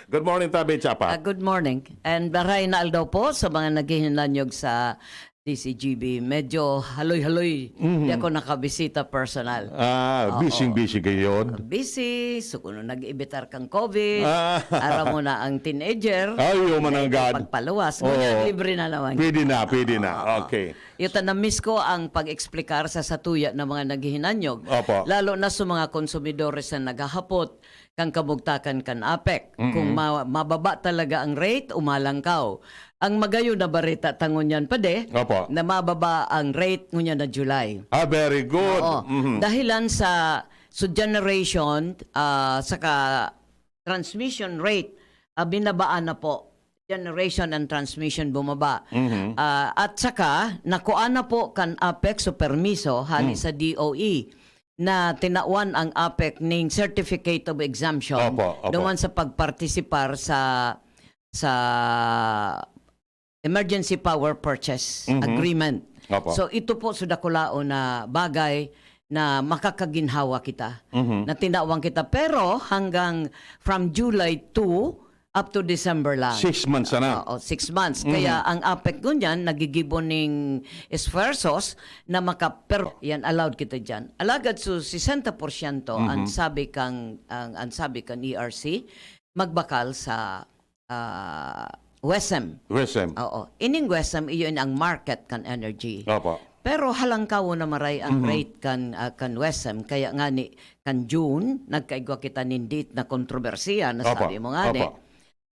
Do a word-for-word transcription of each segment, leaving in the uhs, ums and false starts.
Good morning, Tabi Chapa. Ah, good morning. And maray na aldaw po sa mga naghihinanyog sa D C G B. Medyo haloy-haloy. Di ako nakabisita personal. Ah, Oo. Busy-busy kayo. Busy, so kung nag-ibitar kang COVID, Ah. aram mo na ang teenager, Ay, oh, mananggad. Pagpaluwas, Oo. ngunyan libre na naman. Pwede na, pwede na. Oo. Okay. Yuta, na-miss ko ang pag-explicar sa satuya ng mga naghihinanyog. Opo. Lalo na sa mga konsumidores na naghahapot kan kamugtakan kan APEC. Kung ma- mababa talaga ang rate, umalangkaw. Ang magayon na bareta ta ngunyan pa de, Opo. na mababa ang rate ngunyan na July. Ah, very good. Oo. Mhm. Dahilan sa, so, generation, ah, saka transmission rate, ah, binabaan na po. Generation and transmission bumaba. Mhm. Ah, at saka, nakuha na po kan APEC so permiso hali Mm. sa D O E na tinawan ang APEC ning Certificate of Exemption Opo, opo. duman sa pagpartisipar sa sa Emergency Power Purchase Mhm. Agreement. Opo. So, ito po sa dakulaon na bagay na makakaginhawa kita, Mhm. na tinawang kita. Pero hanggang from July two up to December lang. Six months na. Oo, six months. Mhm. Kaya ang APEC ngunyan, nagigibo ning esfuerzos na maka-, pero yan, allowed kita dyan. Alagad so, sesenta porsyento ang Mhm. sabi kang, ang, ang sabi kang E R C, magbakal sa, ah, WESM. WESM. Oo. Ining WESM, iyon ang market kan energy. Opo. Pero halangkawo na maray ang Mhm. rate kan, ah, kan WESM. Kaya nga ni, kan June, nagkaigwa kita nin date na kontrobersiya na Opo. sabi mo nga ni, Opo.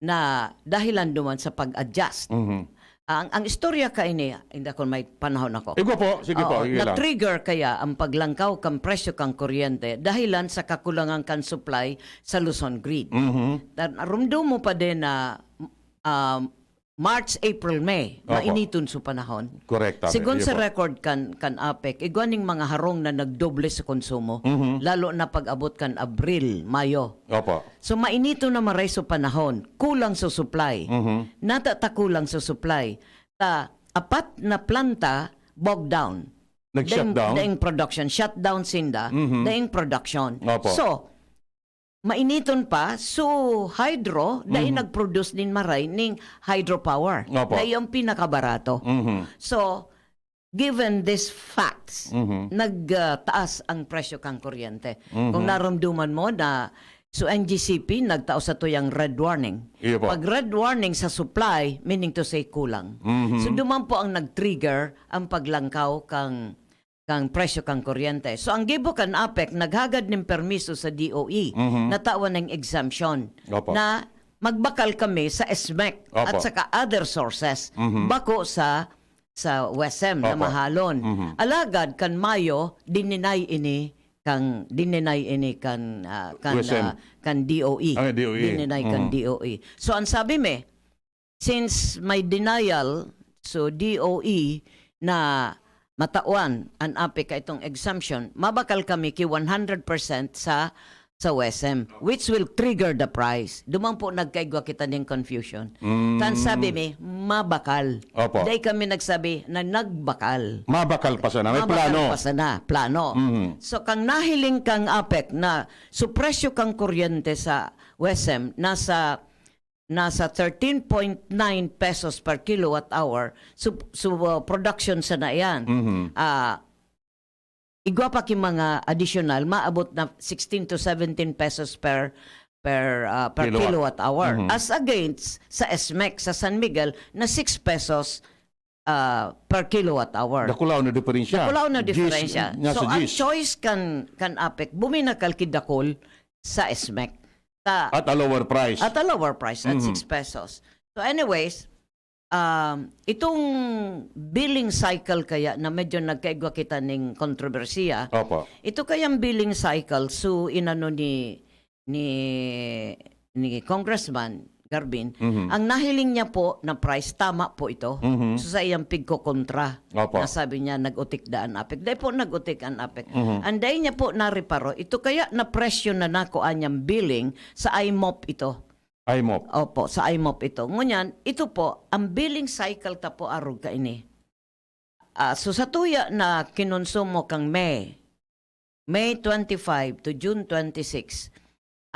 na dahilan duman sa pag-adjust. Mhm. Ang, ang istorya kaini, hindi ako may panahon ako. Igwa po, sige po, Oo, sige lang. Na-trigger kaya ang paglangkaw kan presyo kan kuryente dahilan sa kakulangan kan supply sa Luzon grid. Mhm. Narumdom mo pa din na, um, March, April, May, Opo. mainiton sa panahon. Correct, Tabi. Sigon Iyo sa po. record kan, kan APEC, igwa ning mga harong na nagdoble sa konsumo, Mhm. lalo na pag-abot kan Abril, Mayo. Opo. So, mainito na maray sa panahon, kulang sa supply. Mhm. Nata ta kulang sa supply. Ta, apat na planta, bog down. Nag-shutdown? Daing, daing production, shutdown sinda, Mhm. daing production. Opo. So, mainiton pa, so hydro, dai Mhm. nag-produce nin maray ning hydropower. Opo. Na iyong pinakabarato. Mhm. So, given these facts, Mhm. nagtaas ang presyo kang kuryente. Mhm. Kung narumduman mo na, so N G C P nagtao sa tuyang red warning. Iyo po. Pag red warning sa supply, meaning to say kulang. Mhm. So duman po ang nag-trigger ang paglangkaw kang kang presyo kang kuryente. So ang gibo kan APEC naghagad nin permiso sa D O E, Mhm. natawan ng exemption Opo. na magbakal kami sa SMEC Opo. at saka other sources. Mhm. Bako sa sa WESM na Opo. mahalon. Mhm. Alagad kan Mayo, dininay ini kan dininay ini kan ah, kan WESM. ah, kan D O E. Ah, D O E. Dininay kan Mhm. D O E. So ang sabi mi, since may denial, so D O E na matawan an APEC ka itong exemption, mabakal kami ki one hundred percent sa sa WESM, which will trigger the price. Duman po nagkaigwa kita ning confusion. Mm. Kan sabi mi, mabakal. Opo. Dai kami nagsabi na nagbakal. Mabakal pa sana. May Mabakal plano. pa sana, plano. Mhm. So, kang nahiling kang APEC na so presyo kang kuryente sa WESM nasa nasa thirteen point nine pesos per kilowatt hour so, so uh, production sana yan. Mhm. Ah, igwa pa ki mga additional, maabot na sixteen to seventeen pesos per per ah, per Kilowatt. kilowatt hour. Mhm. As against sa SMEC sa San Miguel na six pesos ah, per kilowatt hour. Dakulaw na diferensya. Dakulaw na Diyes, diferensya. nasa So, ang diyes. Choice kan kan APEC, buminakal ki dakul sa SMEC. Ta, At a lower price. At a lower price, at Mhm. six pesos. So anyways, um, itong billing cycle kaya na medyo nagkaigwa kita ning kontrobersiya, Opo. ito kayang billing cycle, so inano ni ni ni Congressman Garbin, Mhm. ang nahiling niya po na price, tama po ito. Mhm. So sa iyang pigkokontra, Opo. na sabi niya, nag-utik daan APEC. Dahil po nag-utik ang APEC. Mhm. Ang dahil niya po nareparo, ito kaya na presyo na nakuha niyang billing sa IMOP ito. IMOP. Opo, sa IMOP ito. Ngunyan, ito po, ang billing cycle ta po arog kaini. Ah, so sa tuya na kinonsumo kang May, May twenty-five to June twenty-six,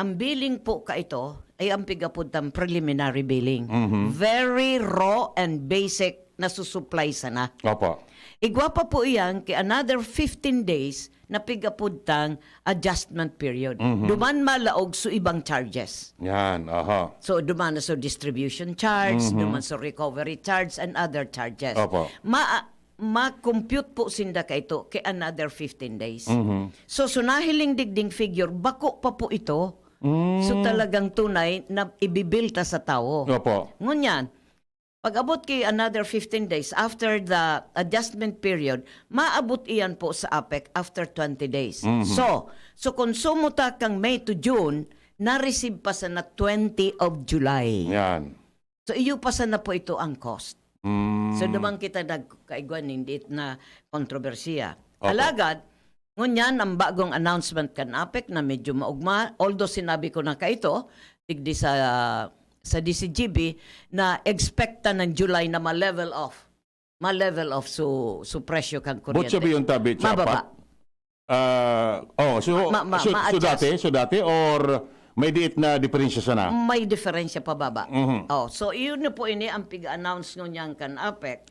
Ang billing po kaito ay ang pig-apod tang preliminary billing. Mhm. Very raw and basic na susupply sana. Opo. Igwa pa po iyan ki another fifteen days na pig-apod tang adjustment period. Mhm. Duman malaog so ibang charges. Yan, aha. So, duman na so distribution charge, Mhm. duman so recovery charge and other charges. Opo. Ma ma-compute po sinda kaito ki another fifteen days. Mhm. So, so nahiling digding figure, bako pa po ito. Mm. So, talagang tunay na ibibilta sa tawo. Opo. Ngunyan, pag-abot ki another fifteen days after the adjustment period, maabot iyan po sa APEC after twenty days. Mhm. So, so konsumo ta kang May to June, na-receive pa sana twenty of July. Yan. So, iyo pa sana po ito ang cost. Mm. So, duman kita nagkaigwa nin diit na kontrobersiya. Opo. Alagad, ngunyan ang bagong announcement kan APEC na medyo maugma, although sinabi ko na kaito, digdi sa sa D C G B, na expect ta ng July na ma-level off. Ma-level off so, so presyo kan But kuryente. sabi yung tabi, Mababa. Ah, oh, so, Ma- ma- so, so ma-adjust. dati, so dati, or may diit na diferensya sana? May diferensya pababa. Mhm. Oh, so iyon na po ini ang pig-announce ngunyan kan APEC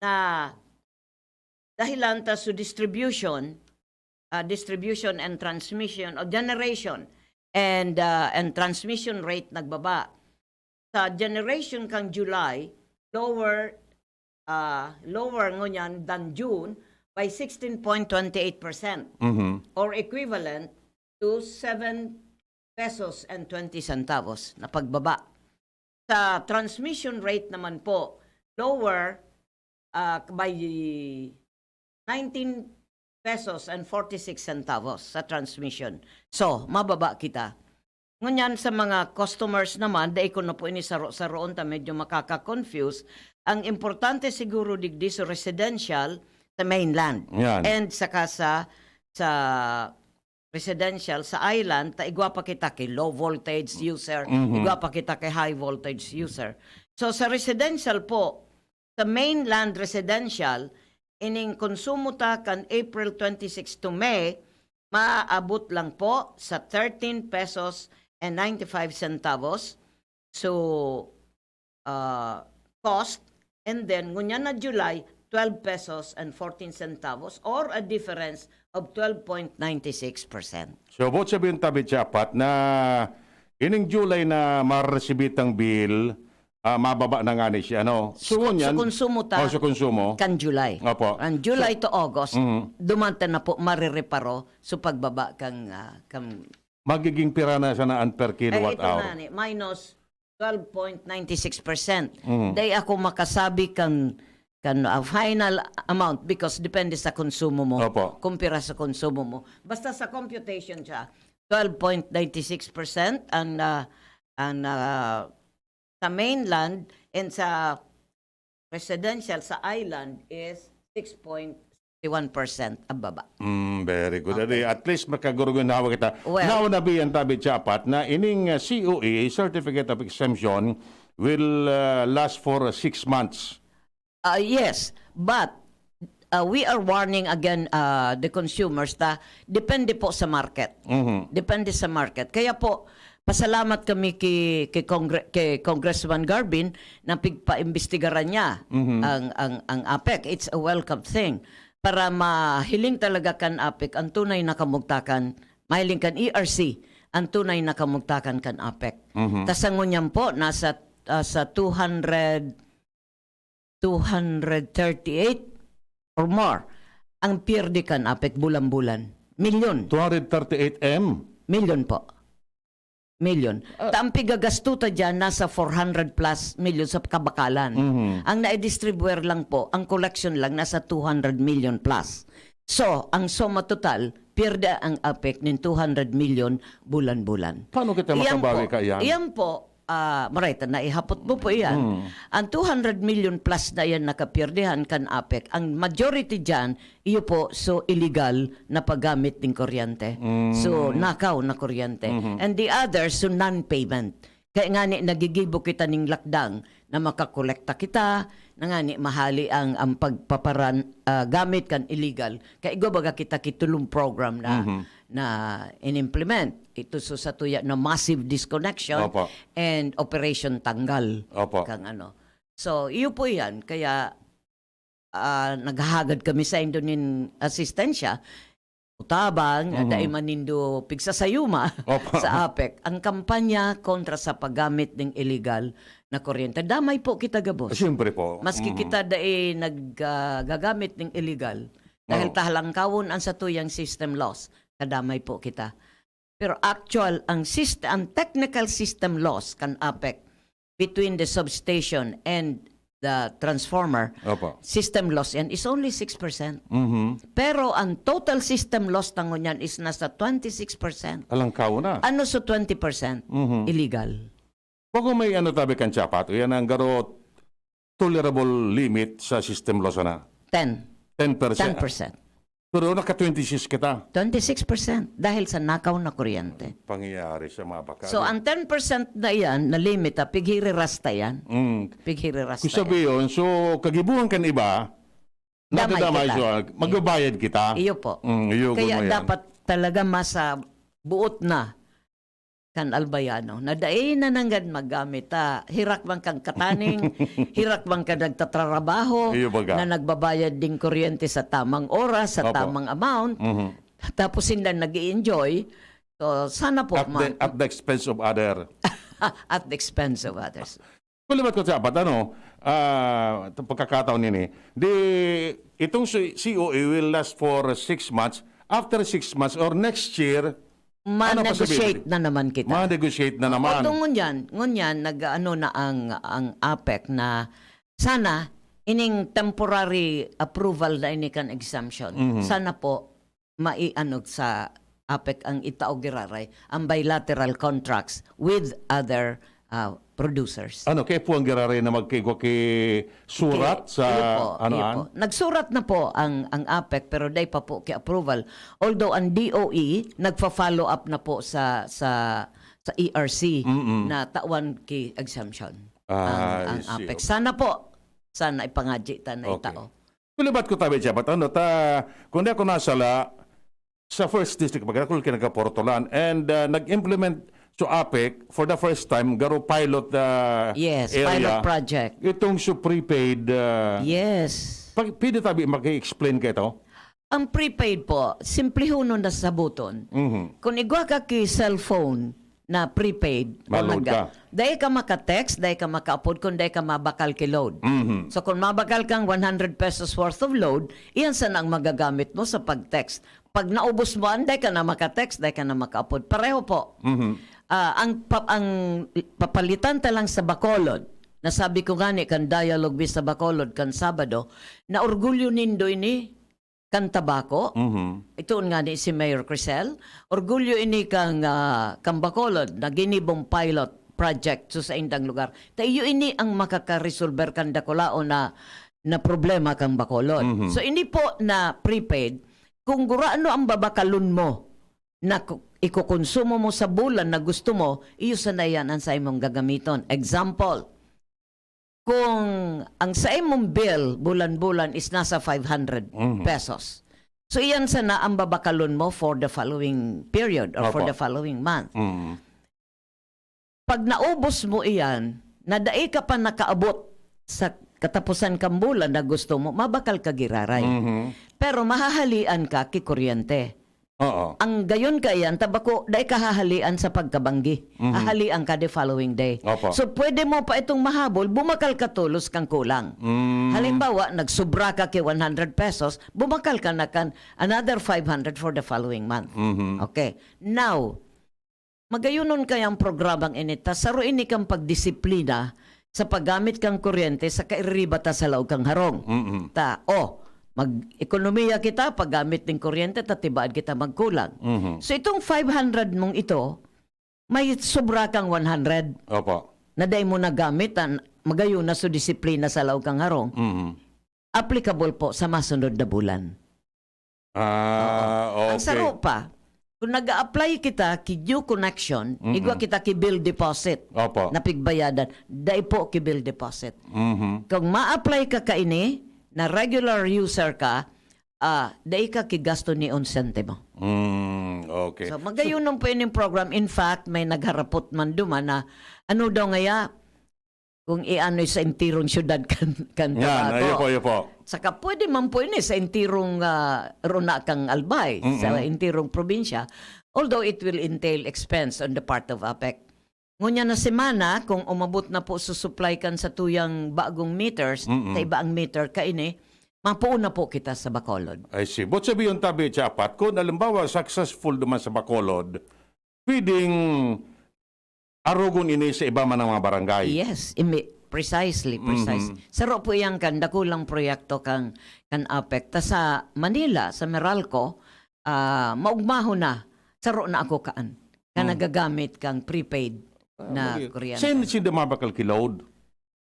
na dahilan ta so distribution, ah, distribution and transmission o generation and ah, and transmission rate nagbaba. Sa generation kang July, lower ah, lower ngunyan than June by sixteen point twenty eight percent Mhm. or equivalent to seven pesos and twenty centavos na pagbaba. Sa transmission rate naman po, lower ah, by nineteen pesos and forty-six centavos sa transmission. So, mababa kita. Ngunyan sa mga customers naman, dai ko na po ini saro-saroon ta medyo makaka-confuse. Ang importante siguro digdi sa residential sa mainland. Yan. And saka sa sa residential sa island, ta igwa pa kita kay low voltage user, Mhm. igwa pa kita kay high voltage user. So sa residential po, sa mainland residential, ining konsumo ta kan April twenty-six to May, maabot lang po sa thirteen pesos and ninety-five centavos. So, ah, cost, and then ngunyan na July, twelve pesos and fourteen centavos or a difference of twelve point nine six percent. So, buot sabihin tabi siya, Pat, na ining July na maresibitang bill, ah, mababa na nga ni siya, ano? So, So, ngunyan, so konsumo ta oh, so konsumo. Kan July. Opo. Kan July to August, Mhm. duman ta na po marireparo so pagbaba kang, ah, kang Magiging pira na sana ang per Eh, kilowatt ito hour. na ni, minus twelve point nine six percent. Mhm. Dai ako makasabi kan kan ah, final amount because depende sa konsumo mo. Opo. Kumpara sa konsumo mo. Basta sa computation siya, twelve point nine six percent ang ah, ang ah, sa mainland and sa residential sa island is six point one percent ang baba. Mm, very good. Adi, at least makaguruginawa kita. Well, Now, nabiyan tabi siya, Pat, na ining uh, C O E, Certificate of Exemption, will uh, last for uh, six months. Uh, yes, but uh, we are warning again uh, the consumers ta depende po sa market. Mhm. Depende sa market. Kaya po, pasalamat kami kay, kay, Congre- kay Congressman Garbin na pigpaimbestigaran niya Mhm. ang, ang, ang APEC. It's a welcome thing. Para mahiling talaga kan APEC ang tunay na kamugtakan, mahiling kan E R C ang tunay na kamugtakan kan APEC. Mhm. Tas ang ngunyan po, nasa ah, sa two hundred, two hundred thirty-eight or more ang pierde kan APEC bulan-bulan. Milyon. two hundred thirty-eight M. Milyon po. Milyon. Ta ang pigagasto ta dyan, nasa four hundred plus milyon sa kabakalan. Mhm. Ang naidistribuer lang po, ang collection lang, nasa two hundred million plus. So, ang soma total, pierde ang APEC nin two hundred million bulan-bulan. Paano kita Iyan makabawi po, kaiyan? Iyan po, ah, Marita, naihapot mo po iyan. Hmm. Ang two hundred million plus na iyan nakapirdehan kan APEC, ang majority dyan, iyo po, so illegal na paggamit ng kuryente. Hmm. So, nakaw na kuryente. Mhm. And the others, so non-payment. Kaya nga ni, nagigibo kita ning lakdang na makakolekta kita, na nga ni, mahali ang, ang pagpaparan, ah, gamit kan illegal. Kaya igwa baga kita kitulong program na, Mhm. na in-implement. ito so sa tuya na massive disconnection Opo. and operation tanggal Opo. kang ano. So, iyo po yan. Kaya ah, naghahagad kami saindo nin asistensya, utabang na Oho. dai man nindo pigsasayuma Opo. sa APEC, ang kampanya kontra sa paggamit ning iligal na kuryente. Damay po kita gabos. Siyempre po. Maski Mhm. kita dai nag, ah, gagamit ning iligal, dahil Oo. tahalangkawon ang satuyang system loss, kadamay po kita. Pero actual, ang syst-, ang technical system loss kan APEC between the substation and the transformer, Opo. system loss yan is only six percent. Mhm. Pero ang total system loss ta ngunyan is nasa twenty-six percent. Alangkaw na. Ano so twenty percent? Mhm. Illegal. Bako may ano tabi kan Chiapas, yan ang garo tolerable limit sa system loss na. Ten. Ten percent. Ten percent. Pero naka twenty-six kita. Twenty-six percent dahil sa nakaw na kuryente. Pangyayari sa mga bakal. So, ang ten percent na iyan, na limit, ah, pighiriras ta yan. Mm. Pighiriras Kung ta yan. sabi yun, so, kagibuhan kan iba, Damay nadadamay kita. siya, magbabayad kita. Iyo po. Mm, iyo, Kaya gumayan. dapat talaga masa buot na kan Albayano na dai na nanggad maggamit ta. Hirak man kang kataning, hirak man ka nagtatrabaho, Iyo baga. na nagbabayad ding kuryente sa tamang oras, sa Opo. tamang amount, Mhm. tapos sila nag enjoy So, sana po, At the, ma- at the expense of other. at the expense of others. Kulibat ko sa apat, ano, ah, itong pagkakataon nini, di, itong si-, C O A will last for six months. After six months or next year, ano pa sabihin? Ma-negotiate na naman kita. Ma-negotiate na naman. Although ngunyan, ngunyan, nag-ano na ang, ang APEC na sana ining temporary approval na ini kan exemption. Mhm. Sana po, maianog sa APEC ang itao giraray, ang bilateral contracts with other, ah, producers. Ano, kay po ang giraray na magkaigwa ki surat Okay, sa iyo po, ano, iyo an? po. Nagsurat na po ang, ang APEC, pero dai pa po ki approval. Although ang D O E nagfa-follow up na po sa, sa, sa E R C Mm-mm. na tawan ki exemption ang, Ah, ang I see, APEC. okay. Sana po, sana ipangadyi ta na Okay. itao. Kulibat ko tabi siya, but ano, ta, kung di ako nasala, sa first district, magkakul kinagaportolan, and, ah, nag-implement so APEC for the first time, garo pilot, ah, Yes, area. pilot project. Itong so prepaid, ah, Yes. pag, pwede tabi maki-explain ka ito? Ang prepaid po, simplihonon na sabuton. Mhm. Kung igwa ka ki cellphone na prepaid, Ma-load kung nagga-, ka. dai ka maka-text, dai ka makaapod, kung dai ka mabakal ki load. Mhm. So, kung mabakal kang one hundred pesos worth of load, iyan sana ang magagamit mo sa pag-text. Pag naubos mo, an, dai ka na maka-text, dai ka na makaapod. Pareho po. Mhm. Ah, ang pa-, ang papalitan ta lang sa Bacolod, nasabi ko ngani kan dialogue mi sa Bacolod kan Sabado, na orgulyo nindo ini, kan Tabaco. Mhm. Itoon ngani si Mayor Crisel. Orgulyo ini kang, ah, kang Bacolod na ginibong pilot project sa saindang lugar. Ta iyo ini ang makakaresolber kan dakulaon na, na problema kang Bacolod. Mhm. So, ini po na prepaid, kung gurano ang babakalon mo na ku-, ikokonsumo mo sa bulan na gusto mo, iyo sana yan ang sa imong gagamiton. Example, kung ang sa imong bill bulan-bulan is nasa five hundred Mhm. pesos. So, iyan sana ang babakalon mo for the following period or for Opo. the following month. Mhm. Pag naubos mo iyan, na dai ka pa nakaabot sa katapusan kang bulan na gusto mo, mabakal ka giraray. Mhm. Pero mahahalian ka ki kuryente. Oo. Ang gayon kaiyan, ta bako, dai ka hahalian sa pagkabanggi. Mhm. Hahalian ka the following day. Opo. So, pwede mo pa itong mahabol, bumakal ka tolos kang kulang. Mm. Halimbawa, nagsubra ka ki one hundred pesos, bumakal ka na kan another five hundred for the following month. Mhm. Okay. Now, magayonon kayang programang ini, ta saro ini kang pagdisiplina sa paggamit kang kuryente sa kairiba ta sa laog kang harong. Mm-mm. Ta, oh, mag-ekonomiya kita paggamit ning kuryente ta tibaad kita magkulang. Mhm. So, itong five hundred mong ito, may sobra kang one hundred Opo. na dai mo nagamit, an, magayon na so disiplina sa laog kang harong. Mhm. Applicable po sa masunod na bulan. Ah, Oo. Ang okay. saro pa, kung nag-a-apply kita ki due connection, Mm-mm. igwa kita ki bill deposit Opo. na pigbayadan, dai po ki bill deposit. Mhm. Kung ma-apply ka kaini, na regular user ka, ah, dai ka kigasto ni un sentimo. Mm, okay. So, magayon po ining program. In fact, may nagharapot man duman na, ano daw ngaya, kung iano sa intirong syudad kan, kan Yan, Tabaco. Ayo po, ayo po. Saka pwede man po ini sa intirong ah, rona kang Albay, sa intirong probinsya. Although it will entail expense on the part of APEC. Ngunyan na semana, kung umabot na po sa supply kan sa tuyang bagong meters, sa iba ang meter kaini, mapuon na po kita sa Bacolod. I see. But sabi yung tabi, Chapat, kung alimbawa successful naman sa Bacolod, pwedeng arogon ini sa iba man ang mga barangay. Yes, imi- precisely, precise. Saro po yan kan dakulang proyekto kan kan APEC. Ta sa Manila, sa Meralco, ah, maugmahon na, saro na ako kaan. Ka nagagamit kang prepaid na Lagi. kuryente. Saan sila mabakal ki-load?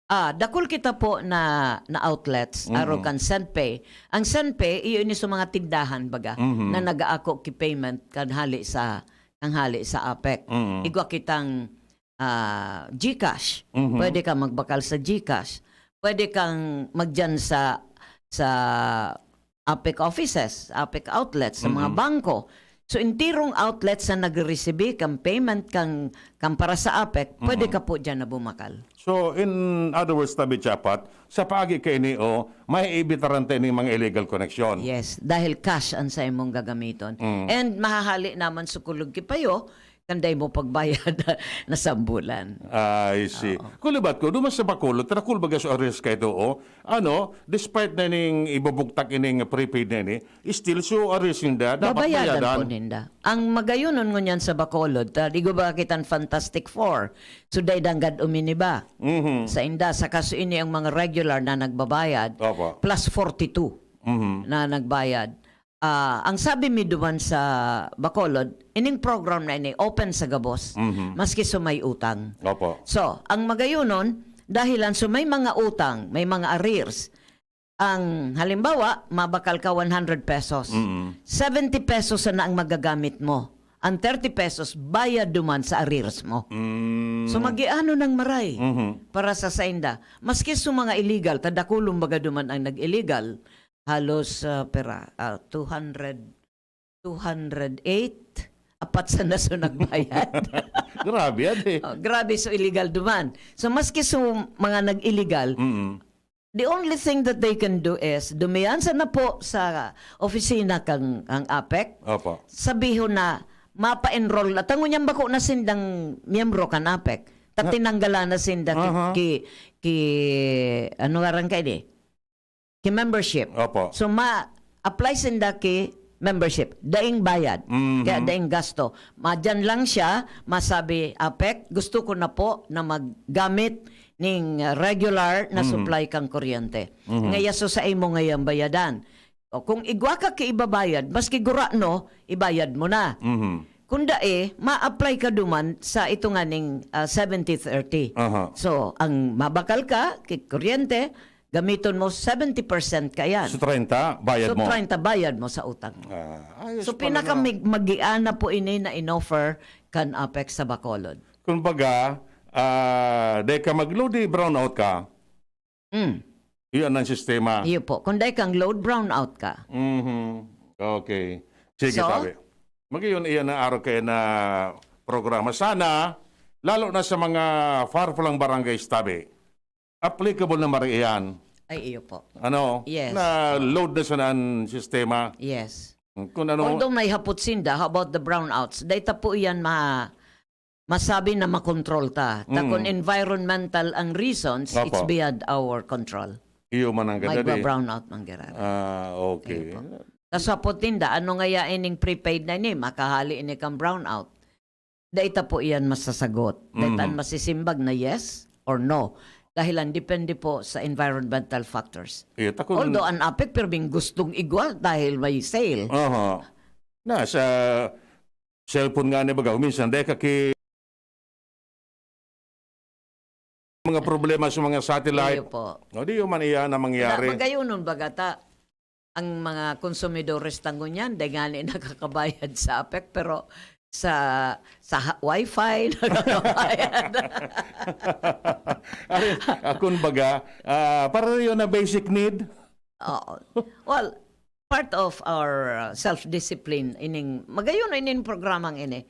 Ah, dakul kita po na na outlets aro kan SendPay. Ang SendPay, iyo ini sa mga tindahan baga na nagaako ki payment kan hali sa kan hali sa APEC. Igwa kitang ah, GCash. Pwede kang magbakal sa GCash. Pwede kang magdiyan sa sa APEC offices, APEC outlets, sa mga bangko. So, intirong outlets na nagre-receive kan payment kan kan para sa APEC, pwede ka po diyan na bumakal. So, in other words, tabi Chapat, sa paagi kaini, o, may ibitaran ta ining mga illegal connection. Yes, dahil cash ang sa imong gagamiton. And mahahali naman sukulog ki payo, kan dai mo pagbayad na sambulan. I see. Kung libat ko, duman sa Bacolod, trakul baga sa arrest kayo to, o? Ano, despite na ning ibubugtak ining prepaid na ini, still so arrest ninda, dapat Babayadan bayadan. po ninda. Ang magayonon ngunyan sa Bacolod, ta, di ko ba kitang Fantastic Four? So, dai danggad uminiba. Mhm. Sa inda, sa kaso ini ang mga regular na nagbabayad, Opo. plus forty-two Mhm. na nagbayad. Ah, ang sabi mi duman sa Bacolod, ining program na ini, open sa gabos, Mhm. maski sumay utang. Opo. So, ang magayonon, dahilan so may mga utang, may mga arrears. Ang halimbawa, mabakal ka one hundred pesos. Mm. Seventy pesos na ang magagamit mo. Ang thirty pesos, bayad duman sa arrears mo. Mm. So, magiano nang maray Mhm. para sa sainda. Maski sa mga illegal, tadakulong baga duman ang nag-illegal, halos, ah, pera, ah, two hundred, two hundred eight, apat sa naso nagbayad. Grabe yan eh. Oh, grabe, so illegal duman. So, maski sa mga nag-illegal, Mm. the only thing that they can do is dumiyan sana po sa opisina kang, kang APEC, Opo. sabihon na mapa-enroll na. Tango niyang bako na sindang miyembro kan APEC. Ta tinanggalan na sinda ki, Aha. ki, ki, ano nga ran kayo di? Ki membership. Opo. So, ma-apply sinda ki membership. Daing bayad. Mhm. Kaya daing gasto. Madyan lang siya, masabi, APEC, gusto ko na po na maggamit ning regular na Mhm. supply kang kuryente. Mhm. Ngaya so sa imo ngayang bayadan. O kung igwa ka ki ibabayad, maski gurano, ibayad mo na. Mhm. Kung dai, ma-apply ka duman sa ito nga ning ah, seventy thirty. Aha. So, ang mabakal ka, ki kuryente, gamiton mo seventy percent ka yan. So, treinta, bayad So, mo. treinta bayad mo sa utang. Ah, ayos So, pala pinaka na. mig- magiana po ini na inoffer kan APEC sa Bacolod. Kumbaga, ah, dahil ka mag-load, di brownout ka. Mm. Iyon ang sistema. Iyo po. Kung dai kang load, brownout ka. Mhm. Okay. Sige, So? tabi. Mag-iyon, iyan ang araw kayo na programa. Sana, lalo na sa mga far-flung barangays, tabi. Applicable na mari iyan. Ay, iyo po. Ano? Yes. Na load na sana ang sistema. Yes. Kung ano, Although may hapot sinda, how about the brownouts? Dahil ta po iyan ma masabi na makontrol ta. Ta Mm. kung environmental ang reasons, it's Opo. beyond our control. iyo man ang May ganda di. Brownout man girara. Ah, okay. Ayun po. Tapos hapot ninda, ano ngaya ining prepaid na ini? Makahali ini kang brownout. Dahil ta po iyan masasagot. Dahil Mhm. tan masisimbag na yes or no. Dahil ang depende po sa environmental factors. Iyo, takon, Although ang APEC, pero bing gustong igwa dahil may sale. Aha. Na sa cellphone nga ni baga, minsan dahil kaki mga problema sa mga satellite. Iyo po. O di yung man iya na mangyari. Magayunon baga ta, ang mga konsumidores tango niyan, dahil nga ni nakakabayad sa APEC, pero sa sa ha- wifi, nakakabayad. Ay, ah, kumbaga, ah, para yun na basic need. Oo. Well, part of our, uh, self-discipline. Ining, magayon na ining programang ini.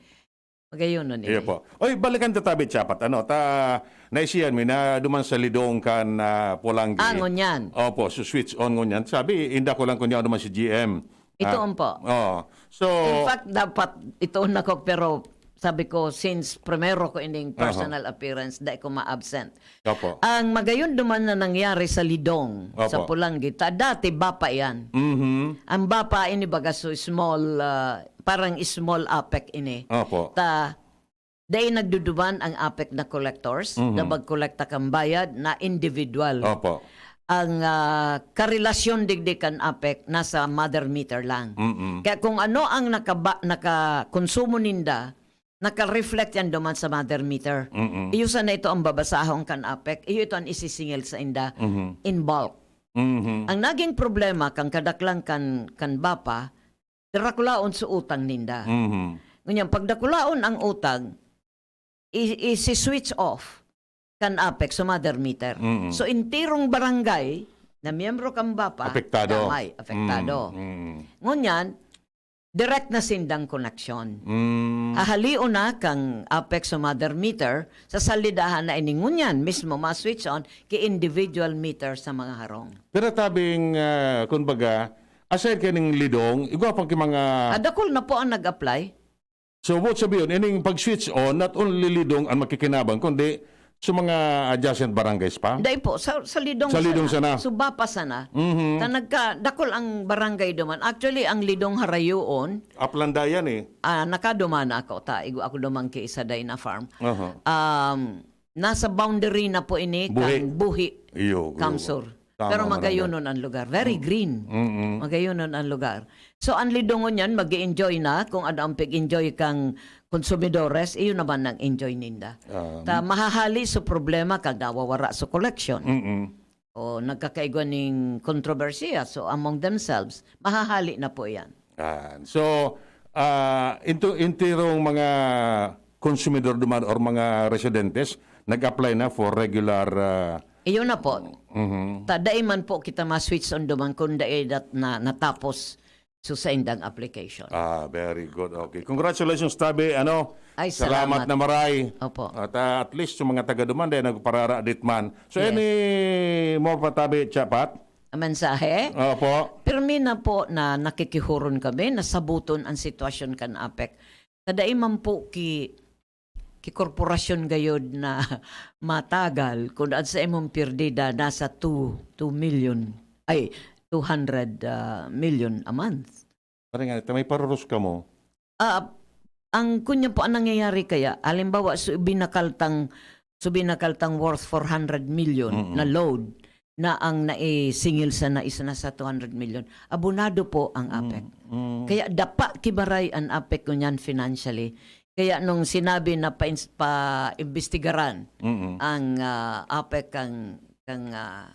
Magayon na Iyo ini. po. Oy, balikan ta tabi, Chapat. Ano, ta, naisihan mi na duman sa Lidong kan, ah, Polanggi. Ah, ngunyan. Opo, so switch on ngunyan. Sabi, inda ko lang kunya duman si G M. Ito Ah, ang po. Oo. So, In fact, dapat ito na ko, pero sabi ko, since primero ko ining Aha. personal appearance, dai ko ma-absent. Opo. Ang magayon duman na nangyari sa Lidong, sa Opo. Polanggi, ta dati BAPA yan. Mhm. Ang BAPA ini baga so small, ah, parang small APEC ini. Opo. Ta, dai nagduduman ang APEC na collectors, Mhm. na magkolekta kan bayad na individual. Opo. Ang, ah, karelasyon digdi kan APEC nasa mother meter lang. Mm-mm. Kaya kung ano ang nakaba-, nakakonsumo ninda, naka-reflect yan duman sa mother meter. Mm-mm. Iyo sana ito ang babasahon kan APEC, iyo ito ang isisingil sa inda Mhm. in bulk. Mhm. Ang naging problema kan kadaklan kan, kan BAPA, darakulaon sa utang ninda. Mhm. Ngunyan, pag dakulaon ang utang, i-, isi-switch off kan APEC sa mother meter. Mm. So, entirong barangay na miyembro kan BAPA, Apektado. damay, apektado. Mm, mm. Ngunyan, direct na sindang koneksyon. Mm. Ahalion na kang APEC sa mother meter, sa salidahan na ini ngunyan mismo ma-switch on ki individual meter sa mga harong. Pero tabing, ah, kumbaga, aside kaning Lidong, igwa pa ki mga Ah, dakul na po ang nag-apply. So, what sabi yun? Ining pag-switch on, not only Lidong ang makikinabang, kundi sa mga adjacent barangays pa? Dai po, sa, sa Lidong Sa Lidong sana. sana. Suba pa sana. Mhm. Ta nagka-, dakul ang barangay duman. Actually, ang Lidong Harayoon, Aplandayan eh. ah, nakadumana ako, ta, igo ako duman ki isa dai na farm. Aha. Um, nasa boundary na po ini Buhi. kang Buhi, Iyo, iyo. Kamsur. Tama, Pero Mananda. magayonon ang lugar. Very Mm. green. Mm-mm. Magayonon ang lugar. So, ang Lidong ngunyan, mag-i-enjoy na kung ano ang pag-enjoy kang konsumidores, iyon naman ang enjoy ninda. Um, Ta, mahahali sa problema kag nawawara sa collection. Mm-mm. O nagkakaigwa ning kontrobersiya. So, among themselves, mahahali na po yan. Yan. So, ah, into, entirong mga konsumidor duman or mga residentes nag-apply na for regular, ah, Iyon na po. Mhm. Ta, dai man po kita ma-switch on duman kung dai dat-, na, natapos so sa indang application. Ah, very good. Okay. Congratulations, tabi. Ano, Ay, salamat salamat. na maray. Opo. At, ah, at least yung mga taga duman, dahil nagpararadit man. So, Yes. any more pa, tabi, Chapat? Ang mensahe? Opo. Pirmi na po na nakikihuron kami, nasabuton ang sitwasyon kan APEC. Kadai man po ki, ki korporasyon gayod na matagal, kun an sa imong pirdida nasa two, two million, ay, two hundred, ah, million a month. Pare nga, may parurus ka mo. Ah, ang kunya po ang nangyayari kaya, halimbawa, so binakaltang, so binakaltang worth four hundred million Mm-mm. na load na ang naisingil sana is nasa two hundred million. Abonado po ang APEC. Mm, mm. Kaya dapa kibaray ang APEC ngunyan financially. Kaya nung sinabi na pains-, paimbestigaran Mm-mm. ang, ah, APEC kang, kang, ah,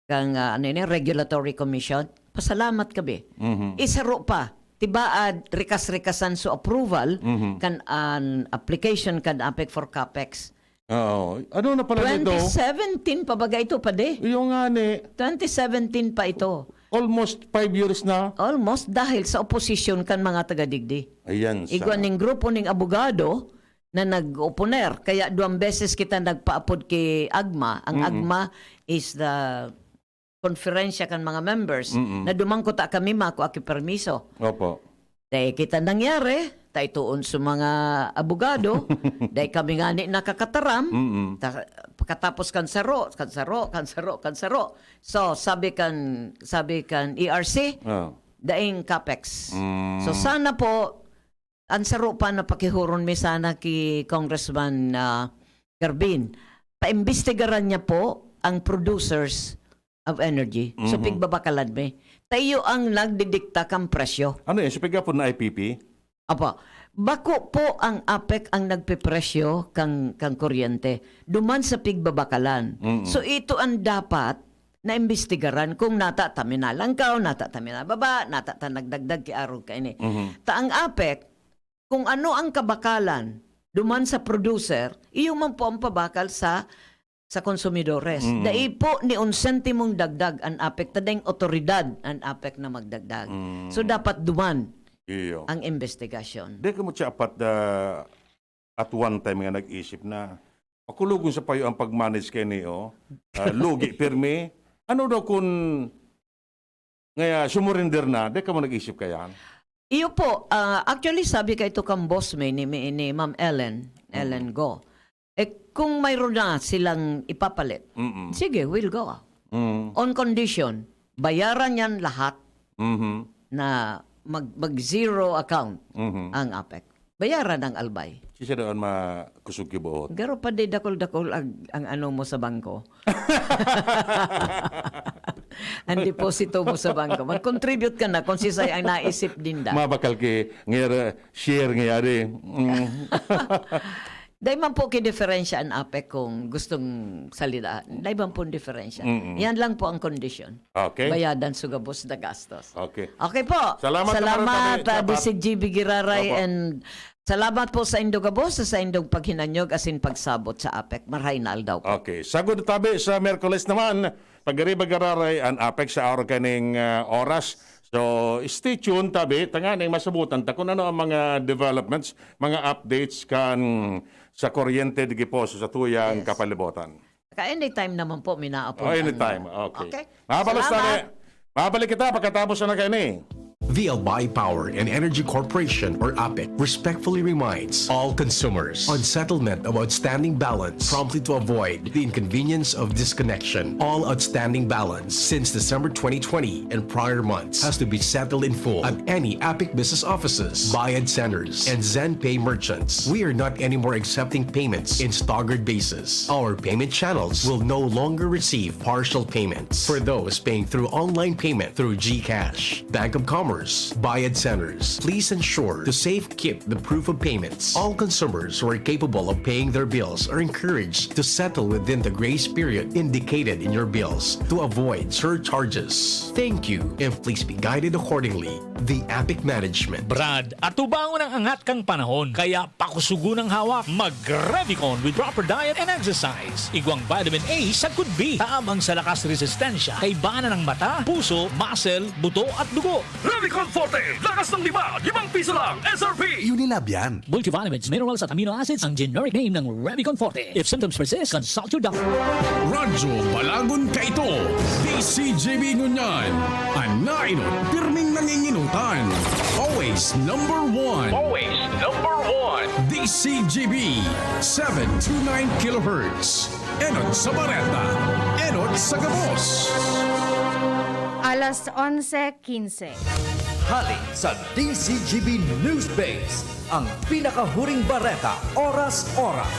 kang, ah, ano yun, Regulatory Commission, pasalamat kami. Mhm. Isaro pa, tibaad, rikas-rikasan so approval Mhm. kan an application kan APEC for CAPEX. Oo. Ano na pala nito? Twenty seventeen pa baga ito, padi? Iyo nga ni. Twenty seventeen pa ito. Almost five years na. Almost, dahil sa oposisyon kan mga taga-digdi. Ayan sa Igwa ning grupo ning abogado na nag-oponer. Kaya duwang beses kita nagpaapod ki AGMA. Ang Mm-mm. AGMA is the konferensya kan mga members Mm-mm. na dumangkot ta kami, makua ki permiso. Opo. Dai kita nangyari, ta itoon sa mga abogado, dai kami ngani nakakataram. Mm-mm. Ta-, pagkatapos kan saro, kan saro, kan saro, kan saro. So, sabi kan, sabi kan E R C, Ah. daing CAPEX. Mm. So, sana po, ang saro pa na pakihuron mi sana ki Congressman, ah, Carbin, paimbestigaran niya po ang producers of energy. So, Mhm. pigbabakalan mi. Tayo ang nagdidikta kang presyo. Ano yan? So, piga po na I P P? Apo. Bako po ang APEC ang nagpepresyo kang, kang kuryente. Duman sa pigbabakalan. Mm. So, ito ang dapat na imbestigaran kung nata ta minalangkaw, nata ta minababa, nata ta nagdagdag ki arog kaini. Mhm. Ta ang APEC, kung ano ang kabakalan duman sa producer, iyo man po ang pabakal sa, sa konsumidores. Mm. Dai po ni un sentimong dagdag an APEC, ta daing otoridad an APEC na magdagdag. Mm. So, dapat duman Iyo. ang investigasyon. Di ka mo siya apat, ah, at one time nga nag-isip na makulogon sa payo ang pag-manage kay Neo. Ah, lugi pirmi. Ano daw kun ngaya sumurrender na? Di ka mo nag-isip kayan? Iyo po, ah, actually, sabi kaito kan boss mi ni, ni, ni Ma'am Ellen, Mm. Ellen Go, eh, kung mayroon na silang ipapalit, Mm-mm. sige, we'll go. Mm. On condition, bayaran niyan lahat Mhm. na mag-, mag-zero account Mhm. ang APEC. Bayaran ang Albay. Sisya doon makusog ki buot. Garo pa di dakol-dakol ang, ang ano mo sa bangko. Ang deposito mo sa bangko. Mag-contribute ka na kung sisay ang naisip dinda. Mabakal ki, ngayon, share ngayon, eh. Mm. Dai man po ki diferensya an APEC kung gustong salita. Dai man po diferensya. Mm-mm. Yan lang po ang kondisyon. Okay. Bayadan sa gabos na gastos. Okay. Okay po. Salamat, Salamat, Kamarata, ah, Chapat. D C G B Giraray Opo. and salamat po sa indong gabos, sa indong paghinanyog asin pagsabot sa APEC. Marhay na aldaw po. Okay. Sagod tabi sa Miyerkules naman, pagariba gararay an APEC sa araw kaning, ah, oras. So, stay tuned tabi, tanganing masabutan ta kung ano ang mga developments, mga updates kan sa kuryente digi po sa tuyang Yes. kapalibutan. Ka anytime naman po, minaapod Oh, ang anytime. Okay. Okay. Mabalos Salamat. tabi. Mabalik kita pagkatapos na kaini. The Albay Power and Energy Corporation, or APEC, respectfully reminds all consumers on settlement of outstanding balance promptly to avoid the inconvenience of disconnection. All outstanding balance since December twenty twenty and prior months has to be settled in full at any APEC business offices, Bayad Centers, and ZenPay merchants. We are not anymore accepting payments in staggered basis. Our payment channels will no longer receive partial payments. For those paying through online payment through GCash, Bank of Commerce, Bayad Centers, please ensure to safe keep the proof of payments. All consumers who are capable of paying their bills are encouraged to settle within the grace period indicated in your bills to avoid surcharges. Thank you, and please be guided accordingly. The APEC Management. Brad, atubangon ang angat kan panahon, kaya pakusugon ang hawak. Mag-Revicon with proper diet and exercise. Igwang vitamin A sagkod B. Tabang sa lakas resistensya, kaibanan ng mata, puso, muscle, buto at dugo. Revicon Forte, lakas ng lima, limang piso lang, S R P. Unilab yan. Multivitamins, minerals at amino acids ang generic name ng Revicon Forte. If symptoms persist, consult your doctor. Radyo Balagon kaito, D C G B ngunyan, an nainot pirming nanginginutan. Always number one. Always number one. D C G B, seven two nine kilohertz. Enot sa bareta, enot sa gabos. Alas onse quince. Hali sa D C G B News Base, ang pinakahuring bareta, oras-oras.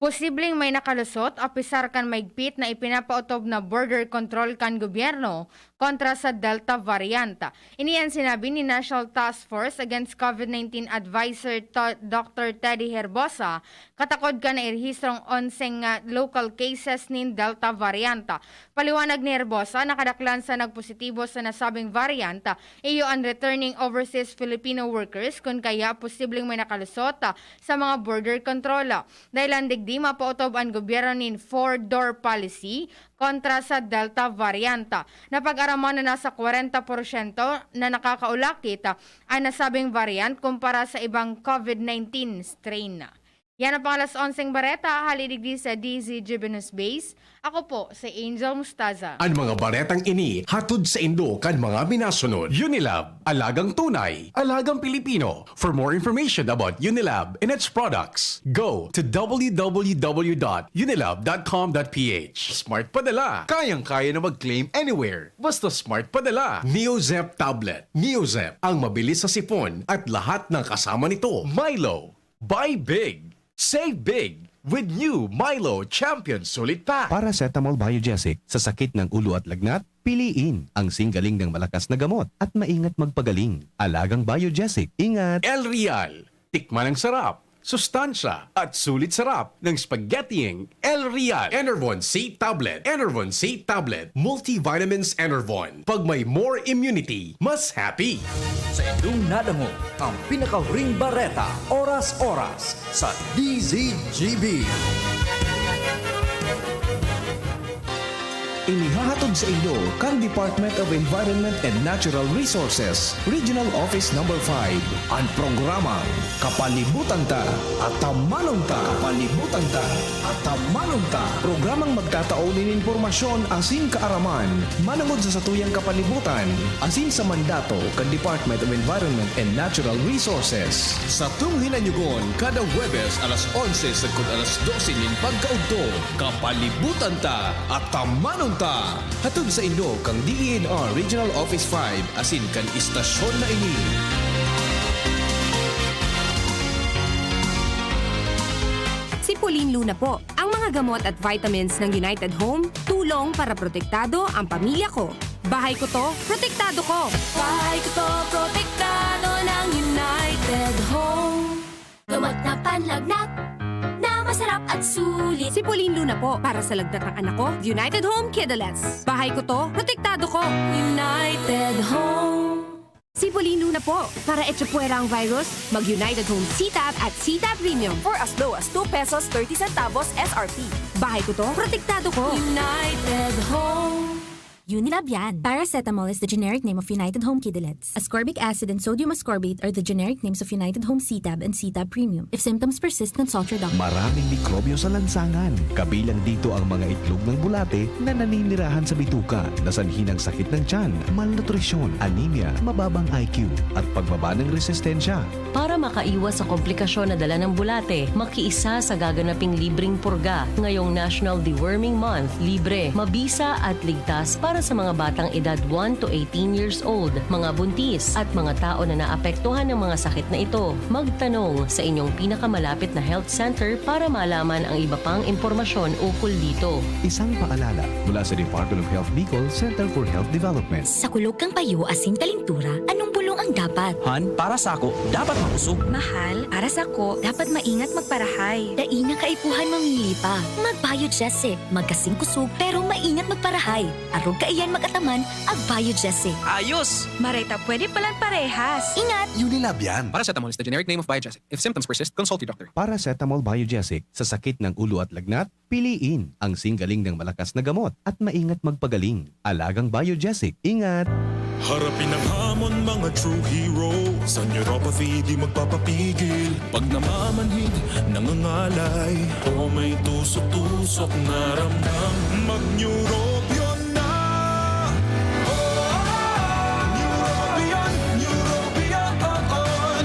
Posibleng may nakalusot, apisar kan maigpit na ipinapaotob na border control kan gobyerno kontra sa Delta variant. Ini an sinabi ni National Task Force Against COVID nineteen Advisor To-, Doctor Teddy Herbosa, katakod kan nairehistrong onseng, ah, local cases nin Delta variant. Paliwanag ni Herbosa, nakadaklan sa nagpositibo sa nasabing variant, iyo an returning overseas Filipino workers, kun kaya posibleng may nakalusot, ah, sa mga border control. Dahelan digdi, mapaotob an gobyerno nin four-door policy kontra sa Delta variant. Napag-araman na nasa kwarenta porsyento na nakakaulakit an nasabing variant kumpara sa ibang COVID nineteen strain. Yan ang pang alas onseng bareta, hali digdi sa D Z G B News Base. Ako po si Angel Mustaza. An mga baretang ini hatod saindo kan mga minasunod: Unilab, alagang tunay, alagang Pilipino. For more information about Unilab and its products, go to w w w dot unilab dot com dot p h. Smart Padala. Kayang-kaya na mag-claim anywhere. Basta Smart Padala. Neozep Tablet. Neozep, ang mabilis sa sipon at lahat ng kasama nito. Milo. Buy big. Save big with new Milo Champion Sulit Pack. Paracetamol Biogesic, sa sakit ng ulo at lagnat, piliin ang singgaling ng malakas na gamot at maingat magpagaling. Alagang Biogesic, ingat! El Real, tikman ang sarap. Sustansya at sulit sarap ng spaghettiing El Real. Enervon C Tablet. Enervon C Tablet. Multivitamins Enervon. Pag may more immunity, mas happy. Sa inyong nadangog ang pinakahuring bareta, oras-oras, sa D Z G B. Inihahatod sa inyo kan Department of Environment and Natural Resources, Regional Office Number five, an programang Kapalibutan Ta, Atamanon Ta. Kapalibutan Ta, Atamanon Ta. Programang magtatao nin impormasyon asin kaaraman manongod sa satuyang kapalibutan asin sa mandato kan Department of Environment and Natural Resources. Satong hinanyugon kada Huwebes alas onse sagkod alas dose nin pagkaudto, Kapalibutan Ta, Atamanon Ta. Hatod sa inyo kan D E N R Regional Office five asin kan istasyon na ini. Sipulin Luna po. Ang mga gamot at vitamins ng United Home, tulong para protektado ang pamilya ko. Bahay ko to, protektado ko. Bahay ko to, protektado ng United Home. Gamot na panlagnat na masarap at sulit. Sipulin Luna po para sa lagnat ng anak ko, United Home Kidalettes. Bahay ko to, protektado ko. United Home. Sipulin Luna po para echapuwera ang virus. Mag United Home C-Tab at C-Tab Premium. For as low as two pesos thirty centavos S R P. Bahay ko to, protektado ko. United Home. Unilab yan. Paracetamol is the generic name of United Home Kidalettes. Ascorbic acid and sodium ascorbate are the generic names of United Home C-Tab and C-Tab Premium. If symptoms persist, consult your doctor. Maraming mikrobyo sa lansangan. Kabilang dito ang mga itlog ng bulate na naninirahan sa bituka, na sanhi ng sakit ng tiyan, malnutrisyon, anemia, mababang I Q, at pagbaba ng resistensya. Para makaiwas sa komplikasyon na dala ng bulate, makiisa sa gaganaping libreng purga ngayong National Deworming Month. Libre, mabisa at ligtas para sa mga batang edad one to eighteen years old, mga buntis, at mga tao na naapektuhan ng mga sakit na ito. Magtanong sa inyong pinakamalapit na health center para malaman ang iba pang impormasyon ukol dito. Isang paalala mula sa Department of Health Bicol, Center for Health Development. Sa kulog kan payo asin kalintura, anong bulong ang dapat? Han, para sako, dapat makusog. Mahal, para sako, dapat maingat magparahay. Dai na kaipuhan mamili pa. Mag-Biogesic. Magkasing kusog, pero maingat magparahay. Arog kaiyan mag-ataman, ag-Biogesic. Ayos! Maray ta pwede palan parehas. Ingat! Unilab yan. Paracetamol is the generic name of Biogesic. If symptoms persist, consult your doctor. Paracetamol Biogesic, sa sakit ng ulo at lagnat, piliin ang singgaling ng malakas na gamot at maingat magpagaling. Alagang Biogesic. Ingat! Harapin ang hamon, mga true hero. Sa neuropathy, di magpapapigil. Pag namamanhid, nangangalay, o may tusok-tusok na ramdam, mag-Neurobion na! Oh, Neurobion, Neurobion, oh, oh.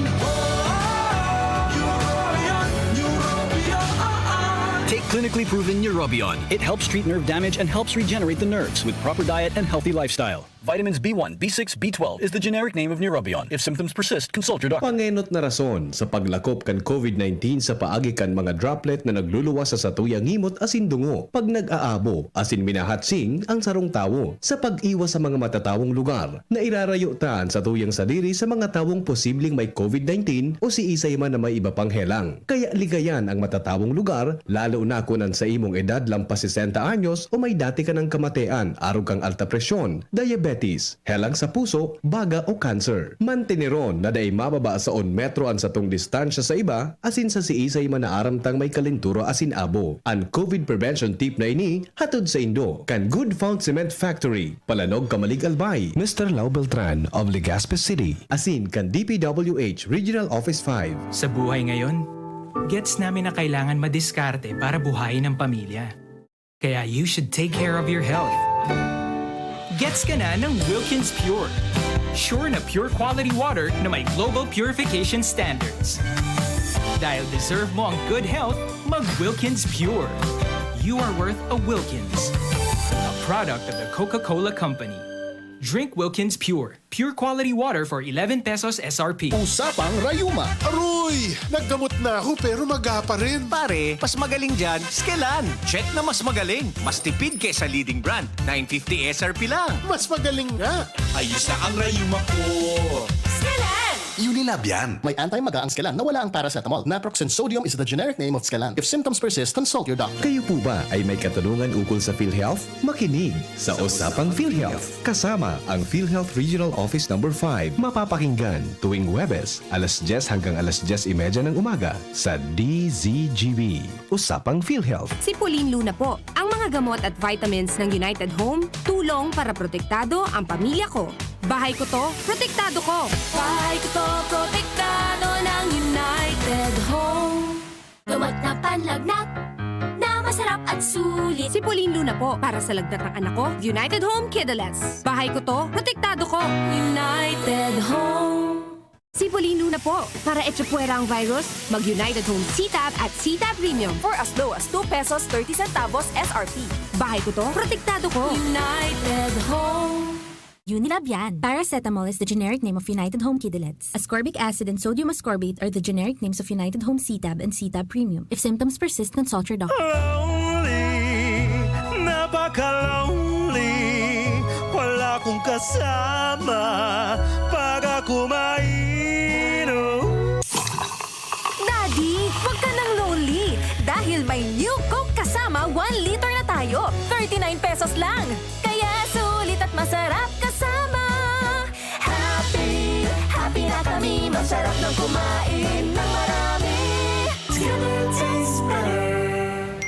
Neurobion, Neurobion, oh, oh. Take clinically proven Neurobion. It helps treat nerve damage and helps regenerate the nerves with proper diet and healthy lifestyle. Vitamins B one, B six, B twelve is the generic name of Neurobion. If symptoms persist, consult your doctor. Pangenot na rason sa paglakop kan COVID nineteen sa paagi kan mga droplet na nagluluwas sa satuyang ngimot asin dungo pag nag-aabo asin minahatsing ang sarong tawo. Sa pag-iwas sa mga matatawong lugar, nairarayo ta an satuyang sadiri sa mga tawong posibleng may COVID nineteen o siisay man na may iba pang helang. Kaya ligayan ang matatawong lugar, lalo na kun an sa imong edad lampas sesenta anyos o may dati ka nang kamatean, arog kang alta presyon, diabetes, helang sa puso, baga o cancer. Manteneron na dai mababa sa un metro an satong distansya sa iba, asin sa siisay man na aram tang may kalintura asin abo. An COVID prevention tip na ini, hatod saindo kan Good Found Cement Factory, Palanog, Camalig, Albay. Mister Lau Beltran of Legazpi City. Asin kan D P W H Regional Office five. Sa buhay ngayon, gets namin na kailangan madiskarte para buhayin ang pamilya. Kaya you should take care of your health. Gets ka na ng Wilkins Pure. Sure na pure quality water na may global purification standards. Dahil deserve mo ang good health, mag Wilkins Pure. You are worth a Wilkins. A product of the Coca-Cola Company. Drink Wilkins Pure. Pure quality water for eleven pesos S R P. Usapang rayuma. Aroy! Naggamot na ako pero maga pa rin. Pare, mas magaling dyan, Skelan. Check na mas magaling. Mas tipid kesa leading brand. Nine fifty S R P lang. Mas magaling nga. Ayos na ang rayuma ko. Skelan! Unilab yan. May anti-maga ang Scalan na wala ang paracetamol. Naproxen sodium is the generic name of Scalan. If symptoms persist, consult your doctor. Kayo po ba ay may katanungan ukol sa PhilHealth? Makinig sa Usapang PhilHealth. Kasama ang PhilHealth Regional Office Number five. Mapapakinggan tuwing Huwebes, alas dyes hanggang alas dyes y media ng umaga sa D Z G B. Usapang PhilHealth. Si Pauline Luna po. Ang mga gamot at vitamins ng United Home, tulong para protektado ang pamilya ko. Bahay ko to, protektado ko. Bahay ko to, protektado ng United Home. Gamot na panlagnat, na masarap at sulit. Si Pauline Luna po, para sa lagnat ng anak ko, United Home Kidalets. Bahay ko to, protektado ko. United Home. Si Pauline Luna po, para echapuwera ang virus, mag United Home C-Tab at C-Tab Premium. For as low as two pesos thirty centavos S R P. Bahay ko to, protektado ko. United Home. Unilab yan. Paracetamol is the generic name of United Home Kidalets. Ascorbic acid and sodium ascorbate are the generic names of United Home C-Tab and C-Tab Premium. If symptoms persist, consult your doctor. Lonely, napaka-lonely. Wala akong kasama pag ako mainom. Daddy, wag ka nang lonely dahil may New Coke kasama one liter na tayo. Thirty-nine pesos lang. Kaya sulit at masarap kasama. Happy, happy na kami. Masarap ng kumain ng marami. It's gonna taste better.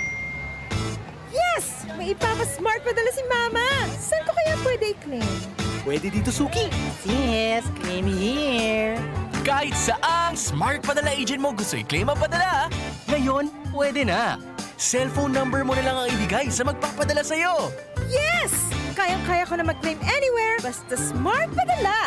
Yes! May ipapa-Smart Padala si Mama! Saan ko kaya pwede i-claim? Pwede dito, Suki. Yes, claim here. Kahit saang Smart Padala agent mo gusto i-claim ang padala, ngayon, pwede na. Cellphone number mo na lang ang ibigay sa magpapadala sa'yo. Yes! Kayang-kaya ko na mag-claim anywhere, basta Smart Padala!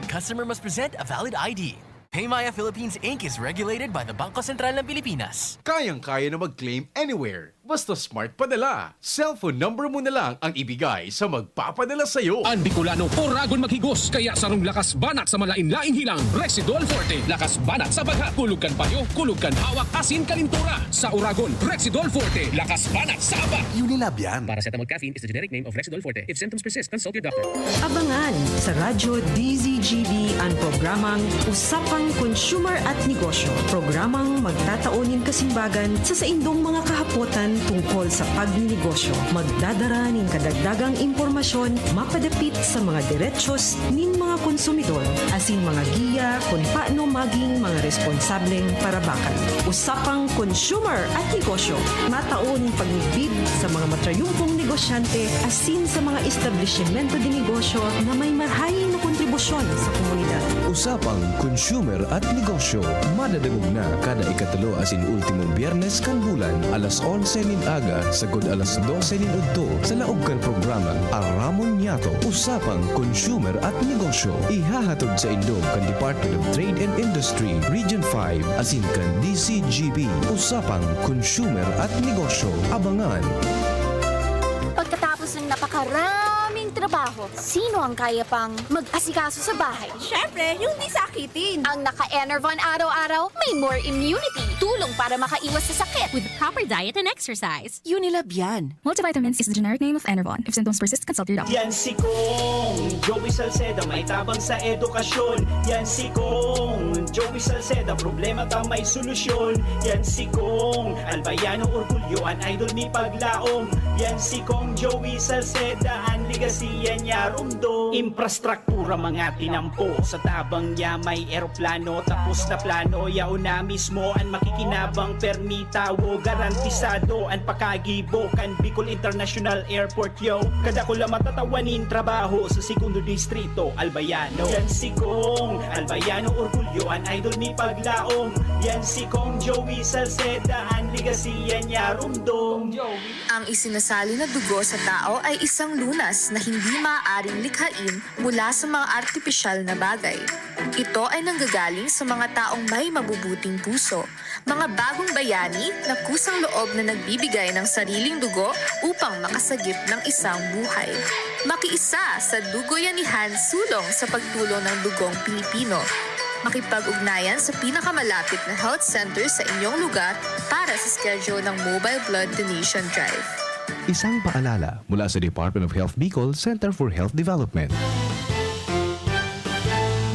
Customer must present a valid I D. Paymaya Philippines Inc is regulated by the Bangko Sentral ng Pilipinas. Kayang-kaya na mag-claim anywhere. Basta Smart Padala. Cellphone number mo na lang ang ibigay sa magpapadala sa'yo. Ang Bicolano, oragon maghigos, kaya sarong lakas banat sa malain-laing hilang, Rexidol Forte. Lakas banat sa bagha, kulog kan payo, kulog kan hawak, asin kalintura. Sa oragon, Rexidol Forte. Lakas banat sa aba. Unilab yan. Paracetamol caffeine is the generic name of Rexidol Forte. If symptoms persist, consult your doctor. Abangan sa Radyo D Z G B an programang Usapang Consumer at Negosyo. Programang magtatao nin kasimbagan sa saindong mga kahapotan tungkol sa pagninegosyo. Magdadara nin kadagdagang impormasyon mapadapit sa mga derechos nin mga konsumidor, asin mga giya kun paano maging mga responsableng parabakan. Usapang Consumer at Negosyo, matao nin pagmidbid sa mga matrayumpong negosyante asin sa mga establisimento de negosyo na may marhay na kontribusyon sa komunidad. Usapang Consumer at Negosyo, madadangog na kada ikatulo asin ultimong Biyernes kan bulan, alas onse nin aga sagkod alas dose nin udto, sa laog kan programang Aramon Niyato, Usapang Consumer at Negosyo. Ihahatod saindo kan Department of Trade and Industry, Region five, asin kan D Z G B. Usapang Consumer at Negosyo. Abangan! Pagkatapos ng napakaraming trabaho, sino ang kaya pang mag-asikaso sa bahay? Siyempre, yung di sakitin. Ang naka-Enervon araw-araw, may more immunity. Tulong para makaiwas sa sakit. With proper diet and exercise. Unilab yan. Multivitamins is the generic name of Enervon. If symptoms persist, consult your doctor. Yan si Kong Joey Salceda, may tabang sa edukasyon. Yan si Kong Joey Salceda, problema ta may solusyon. Yan si Kong Albayano, orgulyo, an idol mi paglaom. Yan si Kong Joey Salceda, an legacy yan niya rumdom. Infrastruktura mga tinampo, sa tabang niya may eroplano, tapos na plano, yaon na mismo an makikinabang, permi tawo, garantisado an pakagibo kan Bicol International Airport, yo. Kadakula matatawan nin trabaho sa Segundo Distrito, Albayano. Yan si Kong Albayano, orgulyo, an idol mi paglaom. Yan si Kong Joey Salceda, an legacy yan niya rumdom. Ang isinasali na dugo sa tao ay isang lunas na hindi maaaring likhain mula sa mga artipisyal na bagay. Ito ay nanggagaling sa mga taong may mabubuting puso, mga bagong bayani na kusang loob na nagbibigay ng sariling dugo upang makasagip ng isang buhay. Makiisa sa Dugoyanihan Sulong sa pagtulong ng dugong Pilipino. Makipag-ugnayan sa pinakamalapit na health center sa inyong lugar para sa schedule ng Mobile Blood Donation Drive. Isang paalala mula sa Department of Health Bicol Center for Health Development.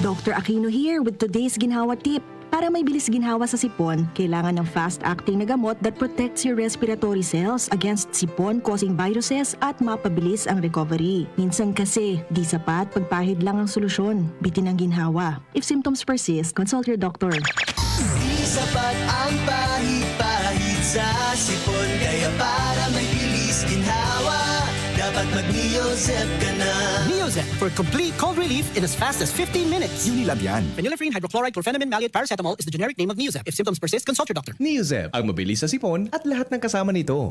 Doctor Aquino here with today's ginhawa tip. Para may bilis ginhawa sa sipon, kailangan ng fast-acting na gamot that protects your respiratory cells against sipon-causing viruses at mapabilis ang recovery. Minsan kasi, di sapat pagpahid lang ang solusyon. Bitin ang ginhawa. If symptoms persist, consult your doctor. Di sapat ang pahid-pahid sa sipon. Kaya para may bilis ginhawa, dapat mag-Neozep ka na. Neozep for complete cold relief in as fast as fifteen minutes. Unilab yan. Phenylephrine hydrochloride chlorphenamine maleate paracetamol is the generic name of Neozep. If symptoms persist, consult your doctor. Neozep, ang mabilis sa sipon at lahat ng kasama nito.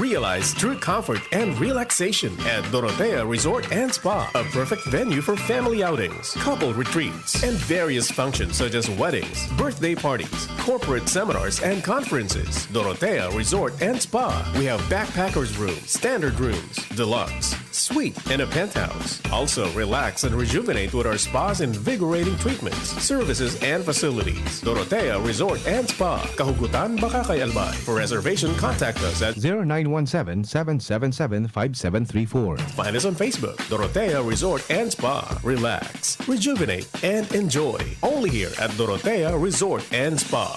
Realize true comfort and relaxation at Dorotea Resort and Spa, a perfect venue for family outings, couple retreats, and various functions such as weddings, birthday parties, corporate seminars, and conferences. Dorotea Resort and Spa. We have backpackers room, standard rooms, deluxe, suite, and a penthouse. Also, relax and rejuvenate with our spa's invigorating treatments, services, and facilities. Dorotea Resort and Spa, Kahugutan, Bacacay, Albay. For reservation, contact us at zero nine one seven, seven seven seven, five seven three four. Find us on Facebook, Dorotea Resort and Spa. Relax, rejuvenate, and enjoy. Only here at Dorotea Resort and Spa.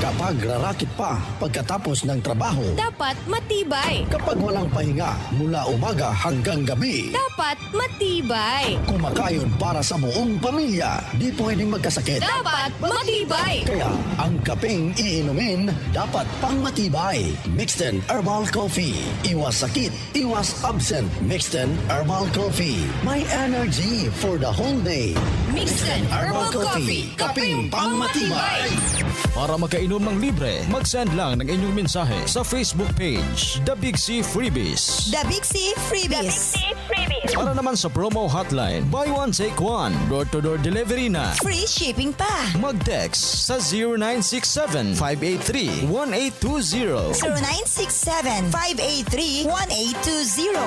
Kapag rarakit pa pagkatapos ng trabaho, Dapat matibay. Kapag walang pahinga mula umaga hanggang gabi, Dapat matibay. Kumakayod para sa buong pamilya, di pwedeng magkasakit. Dapat matibay. Kaya ang kapeng iinumin dapat pang matibay. Mixten Herbal Coffee. Iwas sakit, iwas absent. Mixten Herbal Coffee. May energy for the whole day. Mixten Herbal Coffee. Kapeng pang matibay. Para makainom ng libre, mag-send lang ng inyong mensahe sa Facebook page, The Big C Freebies. The Big C Freebies. Para naman sa promo hotline, buy one, take one, door-to-door delivery na. Free shipping pa. Mag-text sa zero nine six seven, five eight three, one eight two zero. zero nine six seven, five eight three, one eight two zero.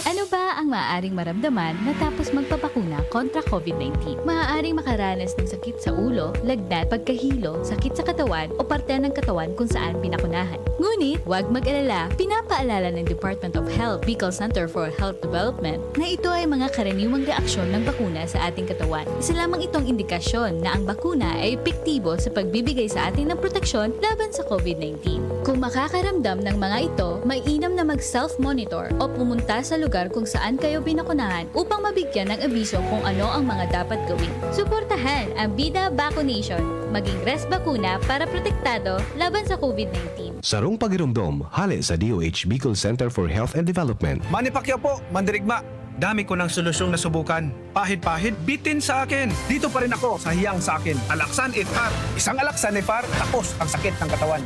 Ano ba ang maaaring maramdaman matapos magpabakuna kontra COVID nineteen? Maaaring makaranas ng sakit sa ulo, lagnat, pagkahilo, sakit sa katawan o parte ng katawan kung saan binakunahan. Ngunit, huwag mag-alala, pinapaalala ng Department of Health, Bicol Center for Health Development, na ito ay mga karaniwang reaksyon ng bakuna sa ating katawan. Isa lamang itong indikasyon na ang bakuna ay epektibo sa pagbibigay sa atin ng proteksyon laban sa COVID nineteen. Kung makakaramdam ng mga ito, mainam na mag-self-monitor o pumunta sa lugar kung saan kayo binakunahan upang mabigyan ng abiso kung ano ang mga dapat gawin. Suportahan ang Bida Vaccination. Maging Res Bakuna para protektado laban sa COVID nineteen. Sarong pagiromdom, hale sa D O H Bicol Center for Health and Development. Manny Pacquiao po, mandirigma. Dami ko ng solusyong nasubukan. Pahid-pahid, bitin sa akin. Dito pa rin ako sa hiyang sa akin. Alaxan F R. Isang Alaxan F R, tapos ang sakit ng katawan.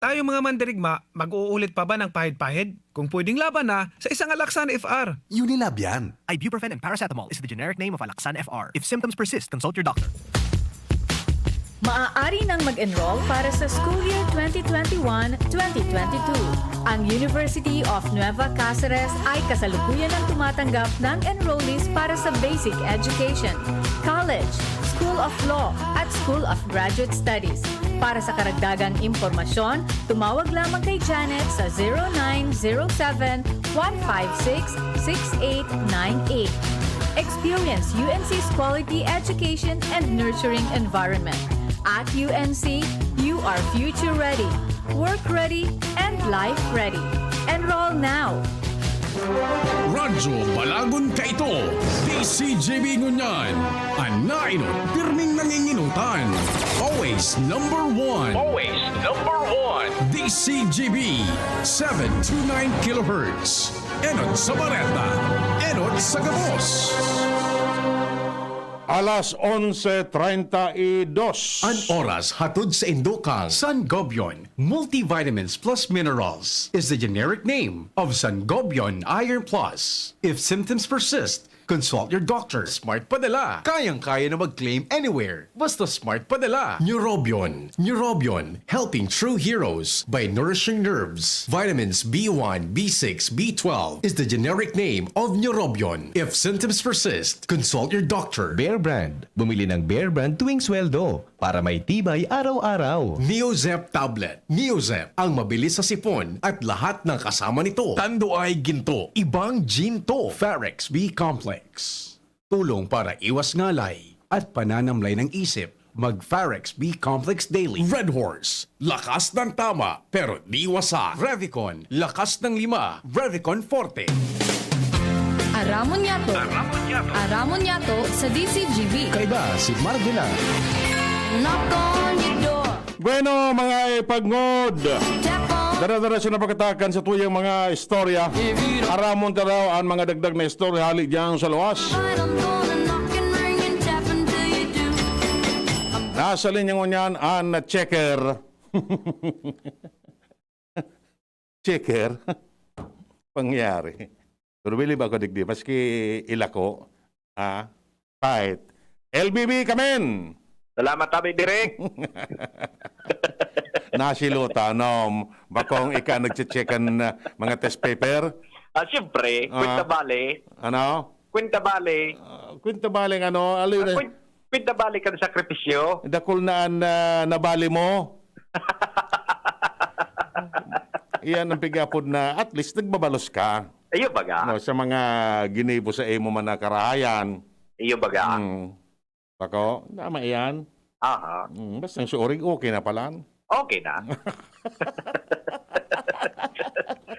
Tayong mga mandirigma, mag-uulit pa ba ng pahid-pahid? Kung pwedeng laban na, sa isang Alaxan F R. Unilab yan. Ibuprofen and paracetamol is the generic name of Alaxan F R. If symptoms persist, consult your doctor. Maaari nang mag-enroll para sa school year twenty twenty-one, twenty twenty-two. Ang University of Nueva Caceres ay kasalukuyan ang tumatanggap ng enrollees para sa basic education, college, School of Law, at School of Graduate Studies. Para sa karagdagang impormasyon, tumawag lamang kay Janet sa zero nine zero seven, one five six, six eight nine eight. Experience U N C's quality education and nurturing environment. At U N C, you are future ready, work ready, and life ready. Enroll now! Radyo Balagon Kaito, D C G B ngunyan. An nainot, pirming nanginginutan. Always number one. Always number one. D C G B, seven two nine kilohertz. Enot sa bareta, enot sa gabos. Alas onse treinta y dos. An oras hatod sa indo kan Sangobion Multivitamins Plus Minerals is the generic name of Sangobion Iron Plus. If symptoms persist, consult your doctor. Smart padala. Kayang-kaya na mag-claim anywhere. Basta smart padala. Neurobion. Neurobion. Helping true heroes by nourishing nerves. Vitamins B one, B six, B twelve is the generic name of Neurobion. If symptoms persist, consult your doctor. Bear Brand. Bumili ng Bear Brand tuwing sweldo para may tibay araw-araw. Neozep Tablet. Neozep, ang mabilis sa sipon at lahat ng kasama nito. Tanduay Ginto, ibang ginto. Ferrex B Complex. tulong para iwas ngalay at pananamlay ng isip. Mag Pharex B Complex Daily. Red Horse, lakas ng tama, pero di wasa. Revicon, lakas ng lima. Revicon Forte. Aramon niyato. Aramon niyato sa D C G B. Kaiba si Mark Villar. Knock on your door. Bueno, mga ipagngod. Tap on. Dara-dara siya napakatakan sa tuyang mga istorya. Aramon ta daw ang mga dagdag na istorya hali dyan sa luwas. But I'm gonna knock and ring and tap until you do. Nasa linya ngunyan ang checker. Checker. Pangyari. Pero bili ba ako digdi? Maski ilako. Ha? Fight. L B B, kamen! Salamat, Abi Direk. Nasiluta, no? Bakong ika nagche-check kan ah, mga test paper? Ah, siyempre, Ah. Kwenta Bale. Ano? Kwenta Bale. Ah, kwenta bale ng ano? Alin Ah, na? Kwen- Kwenta Bale kan sakripisyo. Dakul na an ah, nabali mo? Iyan ang pigapod na at least nagbabalos ka. Iyo baga. No, sa mga ginibo sa imo man na karahayan. Iyo baga. Mm. Bako, tama iyan. Aha. Mm, basta ang suorig, okay na pala. Okay na.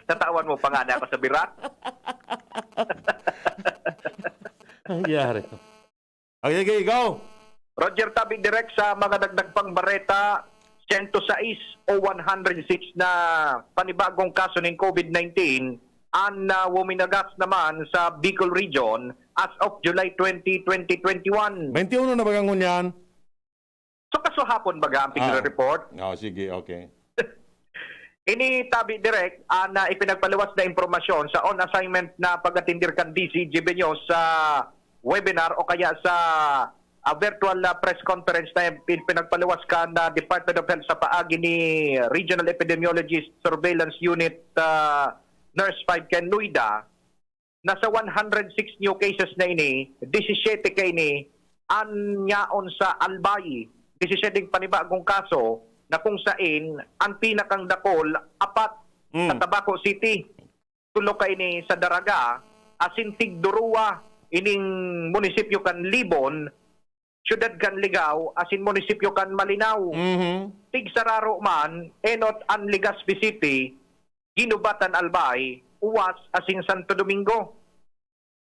Natawan mo pa nga na ako sa birak. Ang yari. Okay, okay, go! Roger Tabi, direct sa mga dagdag pang bareta, sento sais o one hundred six na panibagong kaso nin COVID nineteen an ah, wuminagas naman sa Bicol Region as of July twenty, twenty twenty-one. Bainti uno na ba ngunyan? So, kasuhapon baga ang Ah. Report? Oh, sige, okay. Ini Tabi Direk an ah, ipinagpaluwas na impormasyon sa on assignment na pag-atindir kan D C G B News sa webinar o kaya sa ah, virtual ah, press conference na ipinagpaluwas kan ah, Department of Health sa paagi ni Regional Epidemiologist Surveillance Unit ah, Nurse five kan NOIDA. Na sa one hundred six new cases na ini, disisiyete kaini an yaon sa Albay, disisiyete panibagong kaso na kung sain an pinakang dakul apat sa Mm. Tabaco City, tulo kaini sa Daraga, asin tigduruwa ining munisipyo kan Libon, siyudad kan Ligao, asin munisipyo kan Malinao. Mhm. Tigsararo man, enot an Legazpi City, Guinobatan, Albay, Uwas, asin Santo Domingo.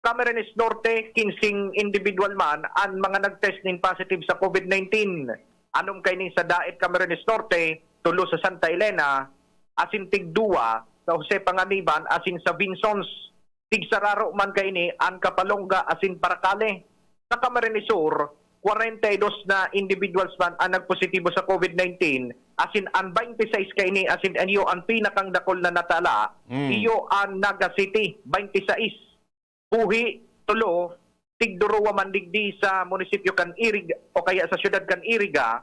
Camarines Norte, kinsing individual man an mga nag-test nin positive sa COVID nineteen. Anom kaini sa Daet Camarines Norte, tulo sa Santa Elena, asin tigduwa sa Jose Panganiban asin sa Vinzons. Tigsararo man kaini an Capalonga asin Paracale. Sa Camarines Sur, kwarenta y dos na individuals man an nagpositibo sa COVID nineteen, asin an baynte sais kaini asin iyo an pinakang dakul na natala, Mm. iyo an Naga City, baynte sais. Buhi, tulo, tigduruwa man digdi sa munisipyo kan Iriga o kaya sa siyudad kan Iriga,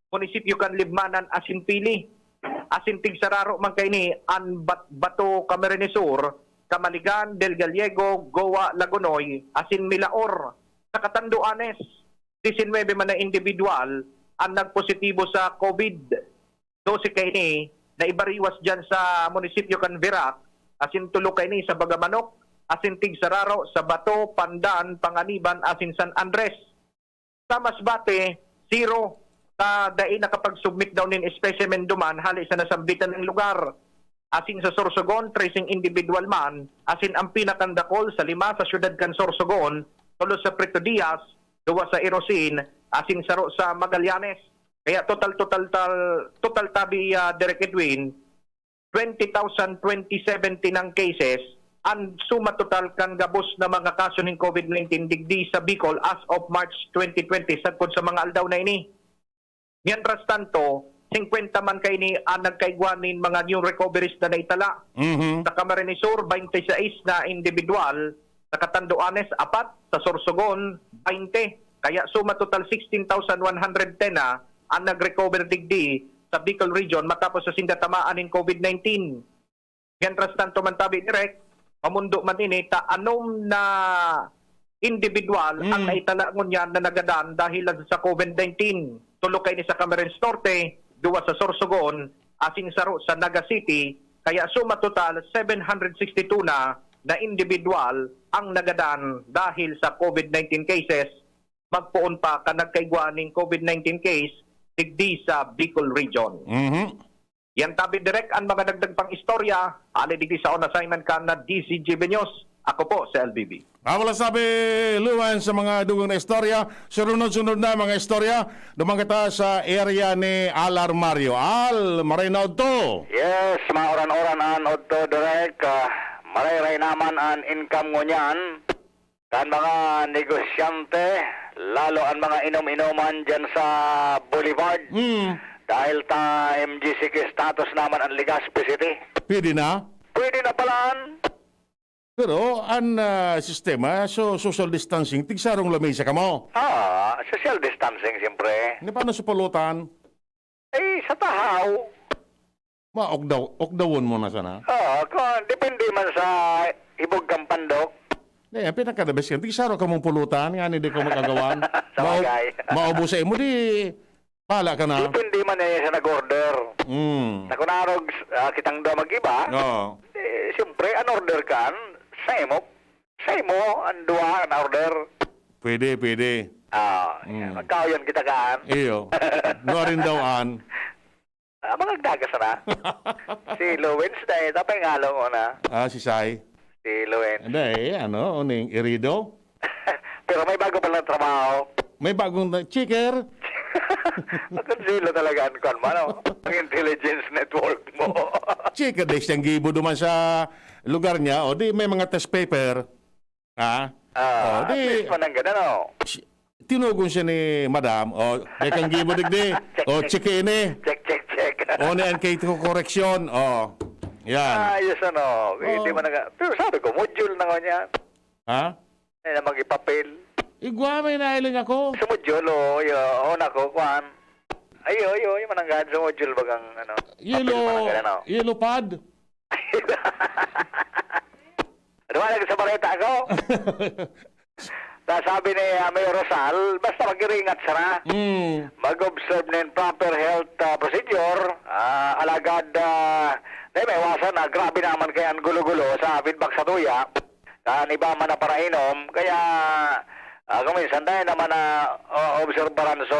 munisipyo kan Libmanan asin Pili. Asin tigsararo man kaini an Bat-, Bato, Camarines Sur, Camaligan, Del Gallego, Goa, Lagonoy, asin Milaor. Sa Catanduanes, disinwebe man na individual an nagpositibo sa COVID. Dose kaini na ibariwas diyan sa munisipyo kan Virac, asin tulo kaini sa Bagamanok, asin tigsararo sa Bato, Pandan, Panganiban, asin San Andres. Sa Masbate, zero, ta dai nakapag-submit daw nin specimen duman hali sa nasambitan nin lugar. Asin sa Sorsogon, tracing individual man, asin ang pinakang dakul sa lima sa siyudad kan Sorsogon, tulo sa Prito Diaz, duwa sa Irosin, asin saro sa Magallanes. Kaya total, total, tal-, total tabi, ah, Direk Edwin, twenty thousand twenty seventy nang cases, ang suma total kan gabos na mga kaso nin COVID nineteen digdi sa Bicol as of March twenty twenty, sagkod sa mga aldaw na ini. Mientras tanto, singkwenta man kaini ang nagkaigwa nin mga new recoveries na naitala. Mhm. Sa Camarines Sur, baynte sais na individual, sa Catanduanes, apat, sa Sorsogon, baynte. Kaya suma total sixteen thousand one hundred ten na ang nag-recover digdi sa Bicol Region matapos sa sinda tamaan nin COVID nineteen. Mientras tanto man tabi, Direk, mamundo man ini ta anom na individual ang Mm. naitala ngunyan na nagadan dahil lang sa COVID nineteen. Tulo kaini sa Camarines Norte, duwa sa Sorsogon, asin saro sa Naga City, kaya suma total seven hundred sixty-two na na indibidwal ang nagadan dahil sa COVID nineteen cases, magpoon pa kan nagkaigwa nin COVID nineteen case digdi sa Bicol Region. Mhm. Yan tabi, Direk, ang mga dagdag pang istorya. Hali digdi sa On Assignment kan na D Z G B News. Ako po si L B B. Ah, wala sabi, Luan, sa mga dugong na istorya. Sunod-sunod na mga istorya. Duman kita sa area ni Al Armario. Al, maray na udto. Yes, mauran-uran an udto, Direk. Ah, maray-ray naman an income ngunyan kan mga negosyante, lalo an mga inom-inoman dyan sa Boulevard. Hmm. Dahil ta M G C K status naman an Legazpi City. Pwede na? Pwede na palan. Pero an, ah, sistema, so, social distancing, tigsarong lamesa kamo. Ah, social distancing, siyempre. Ni paano sa pulutan? Eh, sa tahaw. Ma, okdaw-, okdawon mo na sana? Oo, kung depende man sa hibog kang pandok. Eh, ang pinaka-the best yan. Tigsaro ka mong pulutan, nga di ko makagawan. Sa bagay. Maub-, maubos sa imo, di pala ka na. Depende man eh sa nag-order. Mm. Na kung narog, ah, kitang duwa mag-iba, Oo. eh, siyempre, an order kan, sa imo, sa imo, an duwa na order. Pwede, pwede. Ah, Mm. magkaoyon kita kan. Iyo. Nuarin daw an. Ah, mga agdagas na. Si Lowens na eh, tapay ngalo mo na. Ah, si Sai. Si Lowens. Hindi eh, ano, uning irido? Pero may bago palang trabaho. May bagong na-, checker. Makonsilo talaga ang kwan mo, ano? Ang intelligence network mo. Checker, dahil siyang gibo duman sa lugar niya, o di may mga test paper. Ha? Ah, Oh, at di least manangga na, no? Si-, tinugon siya ni Madam, "O, dekang gibo digdi. Check, O, check. Check ini. Check, check, check. O, ni ang kay ko koreksyon. O, yan." Ah, yes, ano. Hindi Oh. man naga-, pero sabi ko, module na nga niya. Ha? Ay, na mag-ipapel. Igwa, may nailing ako. Sa module, o, yo, o, nako, kwan. Ayo, ayo, yung mananggahan sa module bagang, ano, Yellow, papel mananggahan, ano. Yellow pad. Dumalag sa balita ko. Nasabi ni, ah, Mayor Rosal, basta mag-iringat sana. Mm. Mag-observe nin proper health, ah, procedure. Ah, alagad, ah, dahil may iwasan na grabe naman kaya ang gulo-gulo sa feedback sa tuya. Kan iba man na parainom. Kaya, ah, kung minsan dahil naman na, oh, obserbaran so,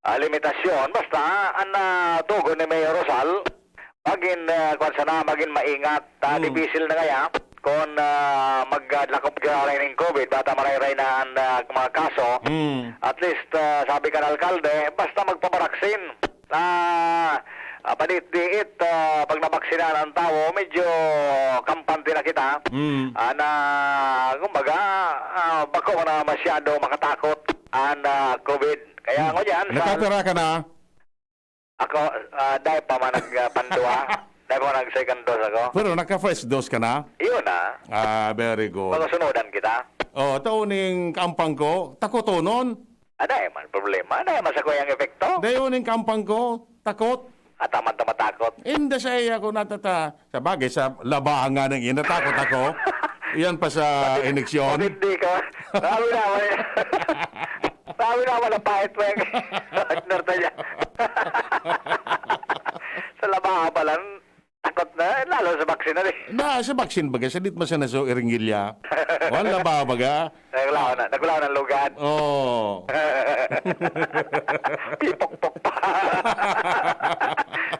ah, limitasyon. Basta, an, ah, tugon ni Mayor Rosal, magin, ah, kwan sana, magin maingat. Ta, Mm. dipisil na kaya kung, ah, maglakop ka rin ng COVID, bata marayray na an, ah, mga kaso. Mm. At least, ah, sabi kan alkalde, basta magpabaraksin. Ah, ah, padiit-diit, ah, pag nabaksinan ang tawo, medyo kampante na kita. Mm. Ah, na, kumbaga, ah, bako na masyado makatakot ang, ah, COVID. Kaya Hmm. ngunyan, sa Nakapira ka na? Ako, ah, dai pa man nag, ah, pandua. Dai pa man nag-second dose ako. Pero naka-first dose ka na? Iyo na. Ah, very good. Pagkasunodan kita. Oh, tao ning kaampang ko, takotonon. Ah, dai man problema. Dai man sa kuyang epekto. Dayon ning kaampang ko, takot. Ataman ta matakot. Inda sa iya ko natata-, sa bagay, sa labahan nga nang inatakot ako. Iyan pa sa Pati-, iniksyon. pati di ka. Sabi naman eh. Sabi naman na pahit mo yung partner na niya. Sa labahan pa lang, takot na. Lalo sa vaccine na rin. Na, sa vaccine baga, sa dit masana so iringgilya. Wala ba baga? Naglaho na. Naglaho ng lugad. Oo. Pipokpok pa.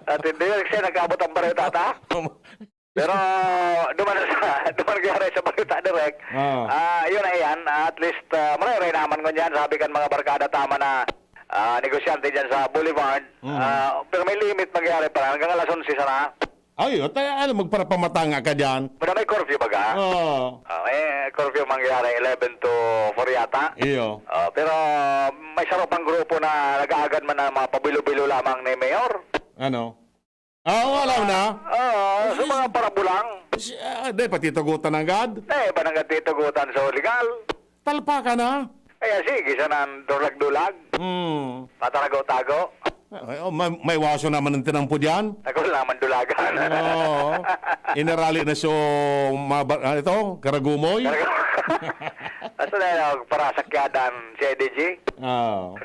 At hindi lang siya nagkaabot ang bareta, ta? Pero duman sa, duman kaya sa balita, Direk. Ah. Ah, yun na yan. At least, ah, maray-ray naman ngunyan, sabi kan mga barkada tama na, ah, negosyante dyan sa Boulevard. Mm. Ah, pero may limit mangyari pa hanggang alas onse sana. Ay, o, tayo, ano, magparapamatanga ka dyan? Pero may curfew baga? Oo. Ah, may curfew mangyari eleven to four yata. Iyo. Ah, pero may saro pang grupo na nag-aagad man na mga pabilo-bilo lamang ni Mayor. Ano? Ah, oo, alam na. Oo, sa mga parabulang. Si, ah, di, pati tugutan ng gad? Eh, ba nang titugutan sa legal? Talpa ka na? Kaya sige, siya nang dulag-dulag. Hmm. Patarago-tago. Ay, oh, may, may waso naman ang tinampo dyan. Ako naman dulagan. Oo. Inarali na so, maba-, ano ito? Karagumoy? Karagu-, asa na yung parasakyadan, C I D G? Oo.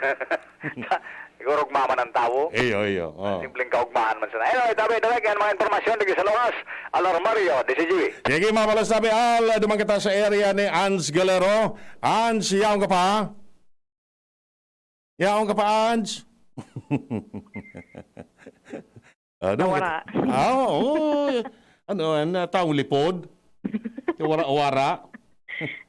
Siguro ugma man ang tawo. Iyo, iyo. Oh. Simpleng kaugmahan man sana. Anyway, tabi, tabi, kaya mga impormasyon, lagi sa Loras, Al Armario, D C G B. Sige, mabalas tabi, Al, duman kita sa area ni Ans Galero. Ans, yaon ka pa? Yaon ka pa, Ans? Ano, Nawara. Ah, oo. Ano, ano, taong lipod? Wara-wara?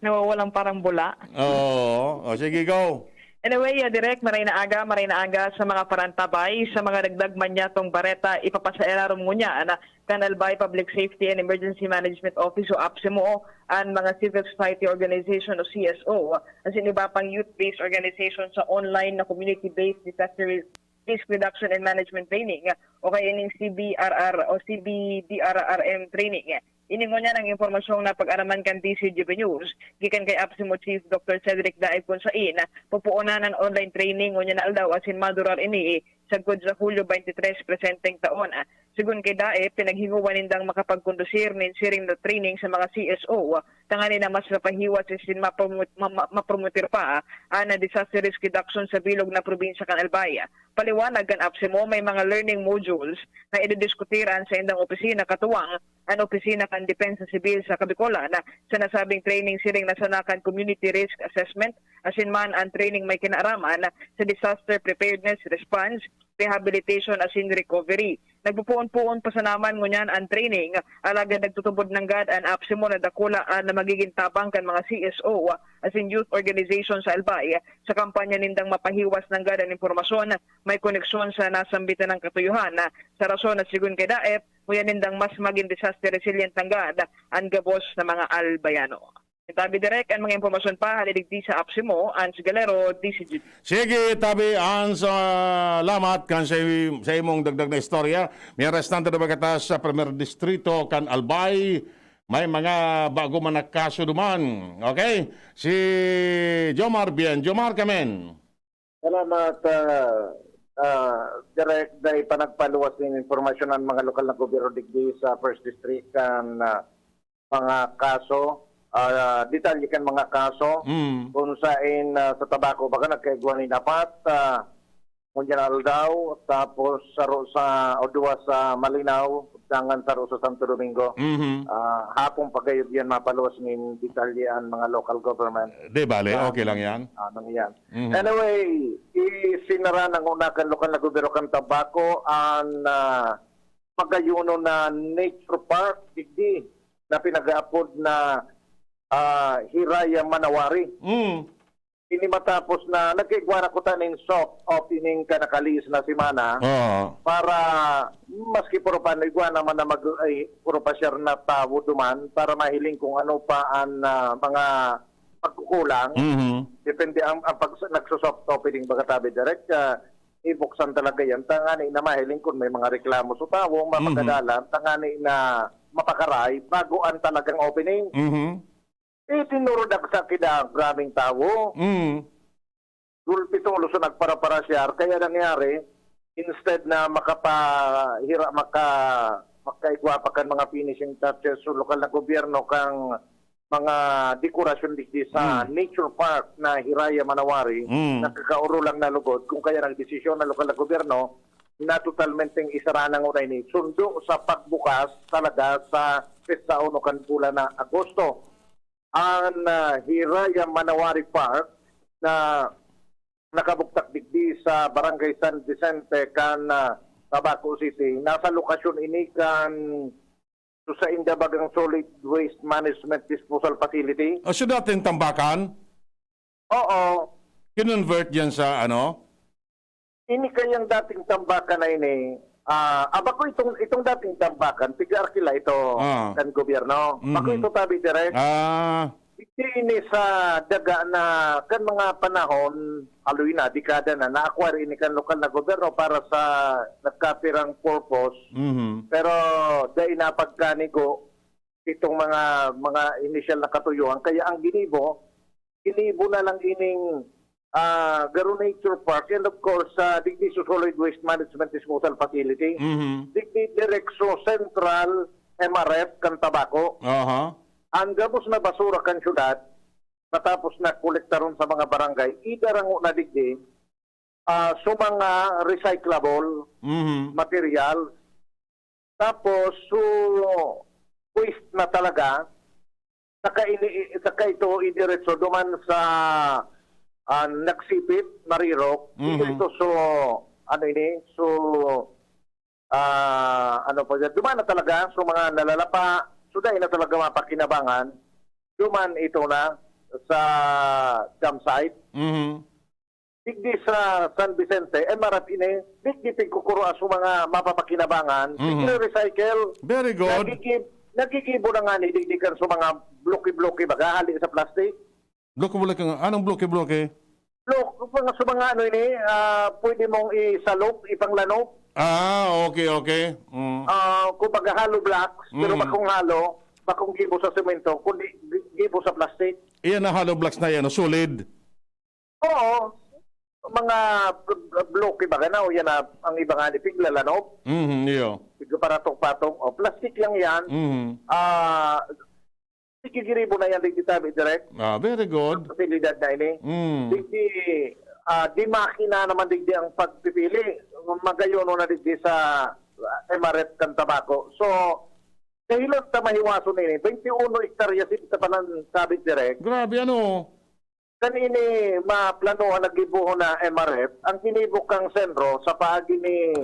Nawawalang parang bula. Oo. O, sige, go. Anyway, uh, Direk, maray na aga, maray na aga sa mga parantabay, sa mga dagdag man niya tong bareta, ipapasairarom ngunyan kan Albay Public Safety and Emergency Management Office o APSEMO, an mga civil society organization o C S O, asin iba pang youth-based organization sa online na community-based disaster risk reduction and management training o kaya ining C B R R o C B D R R M training. Ini ngunyan ang impormasyong napag-araman kan D C G B News gikan kay APSEMO Chief Doctor Cedric Daib, kun sain pupuonan an online training ngunyan na aldaw asin madurar ini sagkod sa Hulyo twenty-three presenteng taon. Sigon kay Daib, pinaghingowa nindang makapagkondusir nin siring na training sa mga C S O tangani na mas mapahiwas asin mapromo-, ma-, ma-, mapromoter pa an disaster risk reduction sa bilog na probinsya kan Albay. Paliwanag kan APSEMO, may mga learning modules na ididiskutiran sa indang opisina, katuwang an Opisina kan Depensa Sibil sa Kabikolan. Sa nasabing training, siring na sana kan community risk assessment, asin man an training may kinaaraman sa disaster preparedness, response, rehabilitation, asin recovery. Nagpupuon-puon pa sana man ngunyan an training, alagad nagtutubod nanggad an APSEMO na dakula an magigin tabang kan mga C S O asin youth organization sa Albay sa kampanya nindang mapahiwas nanggad an impormasyon may koneksyon sa nasambitan ng katuyohan, sa rason na sigon kay Daib, kuya nindang mas magin disaster resilient nanggad an gabos na mga Albayano. Tabi, Direk, an mga impormasyon pa hali digdi sa APSEMO, Ans Galero, D C G. Sige, tabi, Ans, salamat kan sa, sa imong dagdag na istorya. May arestante na ba kita sa Primer Distrito kan Albay? May mga bago man na kaso duman. Okay? Si Jomar Bien. Jomar, kamen. Salamat, ah, ah, Direk, dai pa nagpaluwas nin impormasyon ang mga lokal na gobyerno digdi sa First District kan, ah, mga kaso, ah, detalye kan mga kaso. Mm. Kung sain, ah, sa Tabaco, baga nagkaigwa nin apat, ah, ngunyan aldaw, tapos saro sa, o duwa sa Malinao, dangan saro sa Santo Domingo. Mhm. Ah, hapon pa gayod yan mapaluwas nin detalye an mga local government. Di bale, Yan. Okay lang yan. Ah, nang yan. Mhm. Anyway, isinara ng una kan lokal na gobyerno kan Tabaco an, ah, magayonon na nature park digdi na pinag-aapod na, ah, Hiraya Manawari. Mm. Ini matapos na nagkaigwa na kuta nin soft opening kan nakalihis na semana Oo. para maski puro pa igwa naman na mag-, ay, puro pa siya na tawo duman para mahiling kung ano pa ang, ah, mga pagkukulang. Mhm. Depende ang, ang pag, nagso-soft opening baga tabi direct, ah, ibuksan talaga yan. Tangani na mahiling kung may mga reklamo sa tawo, Mm-hmm. mapagadalan, tangani na mapakaray, bago ang talagang opening. Mm-hmm. Eh, tinurod ang sakit ang graming tawo. Mm. Gulpi tolo sa nagparaparasya, kaya nangyari, instead na makapahira-, maka-, makaigwa pa kan mga finishing touches sa lokal na gobyerno kang mga dekorasyon digdi sa Mm. nature park na Hiraya Manawari, Mm. nakakaoro lang na lugod, kung kaya nagdesisyon na lokal na gobyerno na totalmenteng isara na nguna ini, sundo sa pagbukas talaga sa petsa uno kan bulan na Agosto. Ang, ah, Hiraya Manawari Park na nakabugtak digdi sa Barangay San Vicente kan, ah, Tabaco City. Nasa lokasyon ini kan sa inda bagang solid waste management disposal facility. Ah, so dating tambakan? Oo. Kinonvert yan sa ano? Ini kayang dating tambakan na ini, ah, ah, bako itong, itong dating tambakan, piga arkila ito Ah. kan gobyerno. Bako Mhm. ito tabi direct. Ah. Iti ini sa daga na kan mga panahon, aloy na, dekada na, na-acquire ini kan lokal na gobyerno para sa nagkapirang purpose. Mhm. Pero dai na pagkanigo itong mga, mga initial na katuyuan. Kaya ang ginibo, ginibo na lang ining, ah, Garo Nature Park and of course, sa digdi sa Solid Waste Management Disposal Facility. Mhm. Digdi direkso Central M R F kan Tabaco. Aha. Ang gabos na basura kan syudad, matapos na kolektaron sa mga barangay, idarango na digdi ah, so mga recyclable Mhm. materials. Tapos, so, waste na talaga, saka ini-, saka ito idiretso duman sa, ah, nagsipit, marirok. Mhm. Ito, so, ano ini? So, ah, ano pa dyan? Duman na talaga, so, mga nalalapa, so, dahil na talaga mapakinabangan, duman ito na sa dump site. Mhm. Digdi sa San Vicente, M R F ini, digdi pigkukuro sa mga mapapakinabangan, Mhm. tigre-recycle. Very good. Nagigib-, nagigibo na nga ni digdi kan sa mga bloke-bloke, baga, hali sa plastic. Bloke-bloke nga. Anong bloke-bloke? Blok-, mga sa mga ano ini, ah, pwede mong isalok, ipanglanop. Ah, okay, okay. Mm. Ah, kumbaga hollow blocks, pero Mm. bakong hollow, bakong gibo sa semento, kundi gi-, gibo sa plastic. Iyan na hollow blocks na yan, no? Solid. Oo, mga bl-, bl-, bloke ba gana o yan na ang iba nga ni piglalanop? Mhm, iyo. Pigparatok-patok, o plastic lang yan. Mhm. Ah, sige, giribo na yan, digdi tabi, direct. Ah, very good. Sa pasilidad na ini. Mm. Digdi, ah, di makina naman digdi ang pagpipili. Magayon na digdi sa, ah, M R F kan tabako. So, dahilan ta mahiwason ini, twenty-one hektarya si Tapanan, sabi, direct. Grabe, ano? Kanini maplanohan na gibohon na M R F, ang kinibo kang sentro sa paagi ni,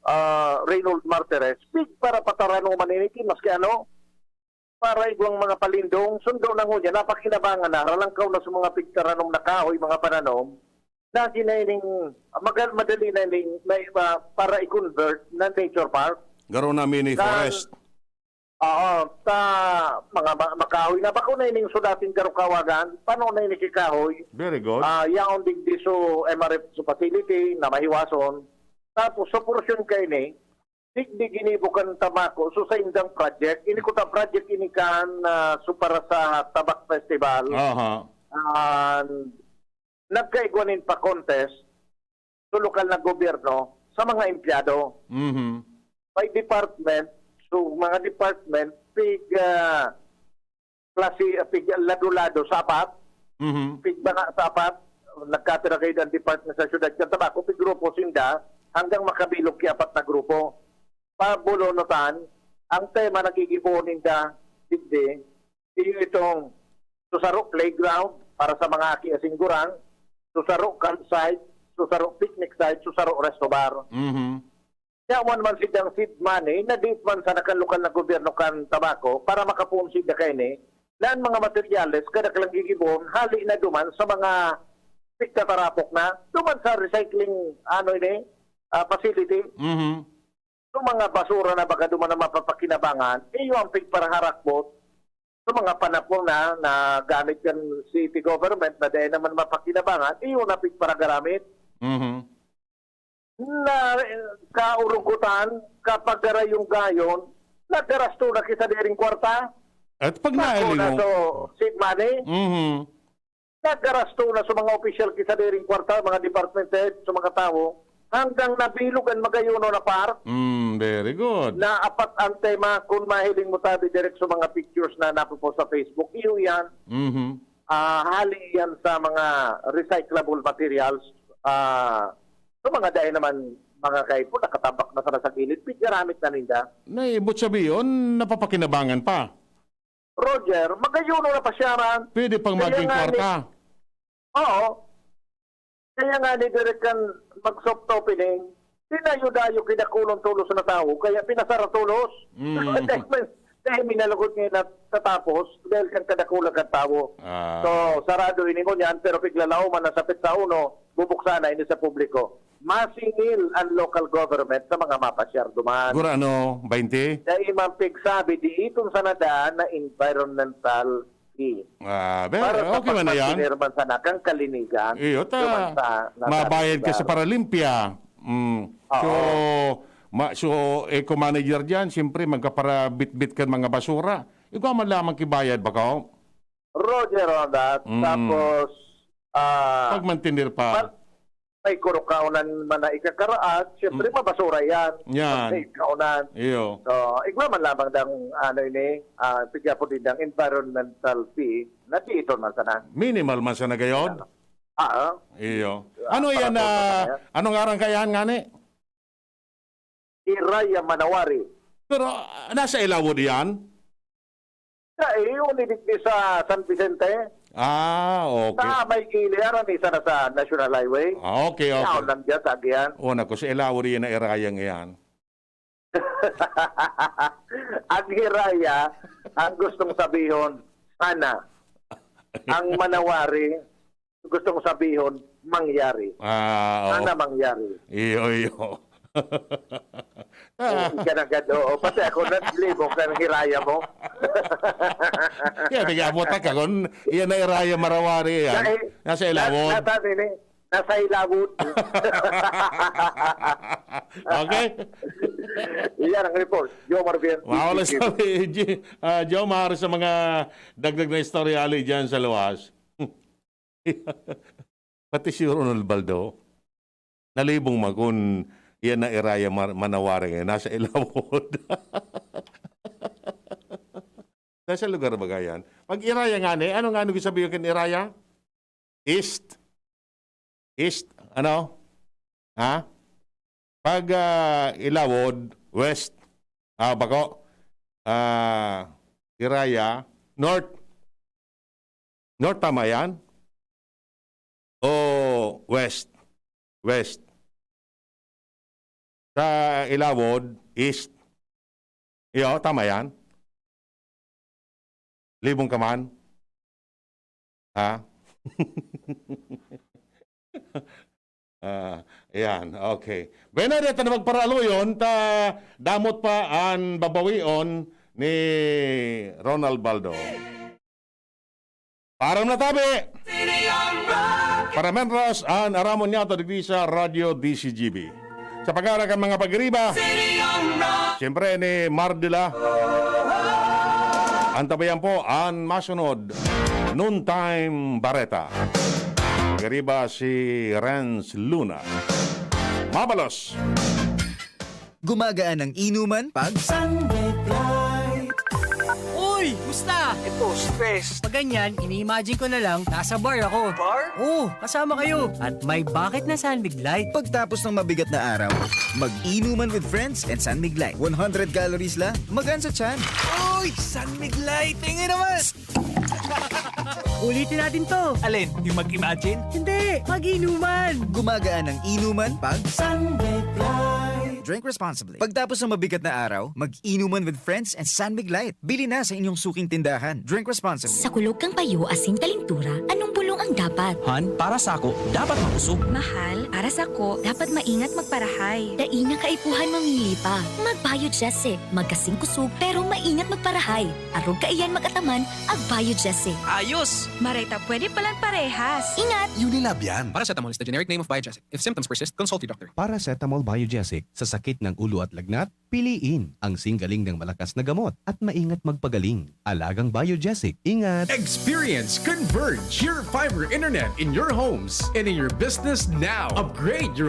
ah, Reynold Martires, pig para pataranuman ini, ki maski ano, para igwang mga palindong, sundo na ngunyan, napakinabangan na, ralangkaw na sa mga pigtaranom na kahoy, mga pananom, na kinaining, magal-, madali na ining, may, ah, para i-convert na nature park. Garo na mini Na forest. Oo, sa mga ma-, makahoy na bako na ining sudating karukawagan, pano na ini ki kahoy. Very good. Ah, yaon digdi so M R F so facility na mahiwason. Tapos sa porsyon kaini, digdi ginibo kan tabako, so sa indang project, ini kuta project ini kan, ah, so para sa Tabak Festival. Aha. And nagkaigwa nin pa-contest sa lokal na gobyerno sa mga empleyado. Mhm. By department, so mga department, pig, ah, klase, ah, pig lado-lado sa apat, Mhm. pig mga sa apat, nagkapira kayo ang department sa syudad kan Tabaco, pig grupo sinda, hanggang makabilog ki apat na grupo. Pabolonotan, ang tema nagigibo ninda, digdi, iyo itong susaro playground para sa mga aki asin gurang, susaro campsite, susaro picnic site, susaro resto bar. Mhm. Yawan man sidang seed money na di man sa nakalokal na gobyerno kan Tabaco para makapoon sida kaini, na ang mga materyales kada kalang gigibon, hali na duman sa mga pigtatarapok na, duman sa recycling, ano ini, ah, facility. Mhm. So, mga basura na baga duman na mapapakinabangan, iyo ang pigparaharakbot. So, mga panapon na, na gamit kan city government na dahil naman mapakinabangan, iyo na pigparagaramit. Mhm. Na, eh, kaurugutan, kapag garayong-gayon, nagkarasto na kita diring kwarta. At pag Nako nailing na mo. So, seed money. Mhm. Nagkarasto na sa mga opisyal ki sadiring kwarta, mga department head, sa mga tawo, hanggang nabilog an Magayono na park. Mm, very good. Na apat ang tema, kung mahiling mo tabi direct sa mga pictures na napopost sa Facebook, iyo yan. Mhm. Ah, hali yan sa mga recyclable materials. Ah, sa mga dai naman, mga kaipo, nakatabak na sana sa gilid, piggaramit na ninda. Naibot sabi yun, napapakinabangan pa. Roger, Magayono na pasyaran. Pwede pang Kaya maging nga ni kwarta. Oo. Kaya nga ni Direk kan mag-soft opening, pinayo-dayo kinakulong tulos na tao, kaya pinasara tulos. Mm. Dahil may, dahil minalugod ngayon na tatapos, dahil kan kadakulan kan tao. Ah. So, sarado ini ngunyan, pero piglalaoman na sapit sa uno, bubuksan na ini sa publiko. Masingil ang local government sa mga mapasyar duman. Gurano, baynte? Dai man pigsabi, di iton sana daan na environmental fee. Ah, be, Para sa okay man na yan. pagmantener man sana kang kalinigan, Iyo, ta, duman sa nasa mabayad ka sa lugar. Paralimpia. Mm. Oo. So, ma-, so, eco manager dyan, siyempre, magkaparabitbit ka ng mga basura. Igwa man lamang kibayad, baka, oh. Roger on that. Mm. Tapos, ah, Pagmantener pa. man, may kurukaonan man na ikakaraat, siyempre, Mm. mabasura yan. Yan. May kaunan. Iyo. So, igwa man lamang dang, ano ini, ah, pigya po din dang environmental fee, na di ito man sana. Minimal man sana gayon? Ano? Ah, Iyo. Ano yan na, ano ngaran kaiyan ngani? Iraya Manawari. Pero ah, nasa Ilawod yan? Sa iyo, ni digdi sa San Vicente. Ah, okay. Sa may gili, ano, ni sana sa National Highway. Ah, okay, Yaon okay. lang dyan, sa agihan. O, naku, sa Ilawod yan na Iraya yan. Ang hiraya, ang gustong sabihon, sana. Ang manawari, gustong sabihon, mangyari. Ah, oo. Sana mangyari. Iyo, iyo. Oh, ika na gad, oo. Pati ako, naglibog ka ng hiraya mo. Yan, nag-abot ka kung yan na Iraya Marawari yan. Dahil- Nasa Ilawod. Nasa, nasa, nasa Ilawod. Okay? Yan ang report. Jomar Bien. Wow, sabi, G- ah, Jomar, sa mga dagdag na istorya ali dyan sa luwas. Pati si Ronald Baldo, nalibong man kun yan na Iraya Mar- Manawari ngayon, nasa Ilawod. Nasa lugar ba yan? Pag Iraya nga ni, ano nga nung sabihin kan Iraya? East? East, ano? Ha? Pag ah, Ilawod, West, ah, bako, ah, Iraya, North. North, tama yan? O West? West. Sa Ilawod, East. Iyo, tama yan? Libong ka man? Ha? Ah, ayan, okay. Bueno, dito na magparaluyon, ta damot pa an babawion ni Ronald Baldo. Param na tabi! Paramenros an aramon niya to digdi sa Radyo D C G B. Sa pagkara kan mga pagiriba, siyempre ni Mardila. Antabayan po an masunod, Noontime Bareta. Pagiriba si Renz Luna. Mabalos! Gumagaan ang inuman pag Sunlight. Uy! Musta? Ito, stress. Pag ganyan, ini-imagine ko na lang, nasa bar ako. Bar? Oo, kasama kayo. At may bakit na San Mig Light. Pagtapos ng mabigat na araw, mag-inuman with friends and San Mig Light. One hundred calories lang, magaan sa tiyan. Uy! San Mig Light! Tingin naman! Ulitin natin to. Alin? Yung mag-imagine? Hindi, mag-inuman. Gumagaan ang inuman pag Sunlight. Drink responsibly. Pagtapos ng mabigat na araw, mag-inuman with friends and San Mig Light. Bili na sa inyong suking tindahan. Drink responsibly. Sa kulog kan payo asin kalintura, anong bulong ang dapat? Han, para sako, dapat makusog. Mahal, para sako, dapat maingat magparahay. Dai na kaipuhan mamili pa. Mag-Biogesic, magkasing kusog pero maingat magparahay. Arog kaiyan mag-ataman, ag-Biogesic. Ayos! Maray ta pwede palan parehas. Ingat! Unilab yan. Paracetamol is the generic name of Biogesic. If symptoms persist, consult your doctor. Paracetamol Biogesic sa sakit ng ulo at lagnat, piliin ang singgaling ng malakas na gamot at maingat magpagaling. Alagang Biogesic, ingat! Experience Converge, your fiber internet in your homes and in your business now. Upgrade your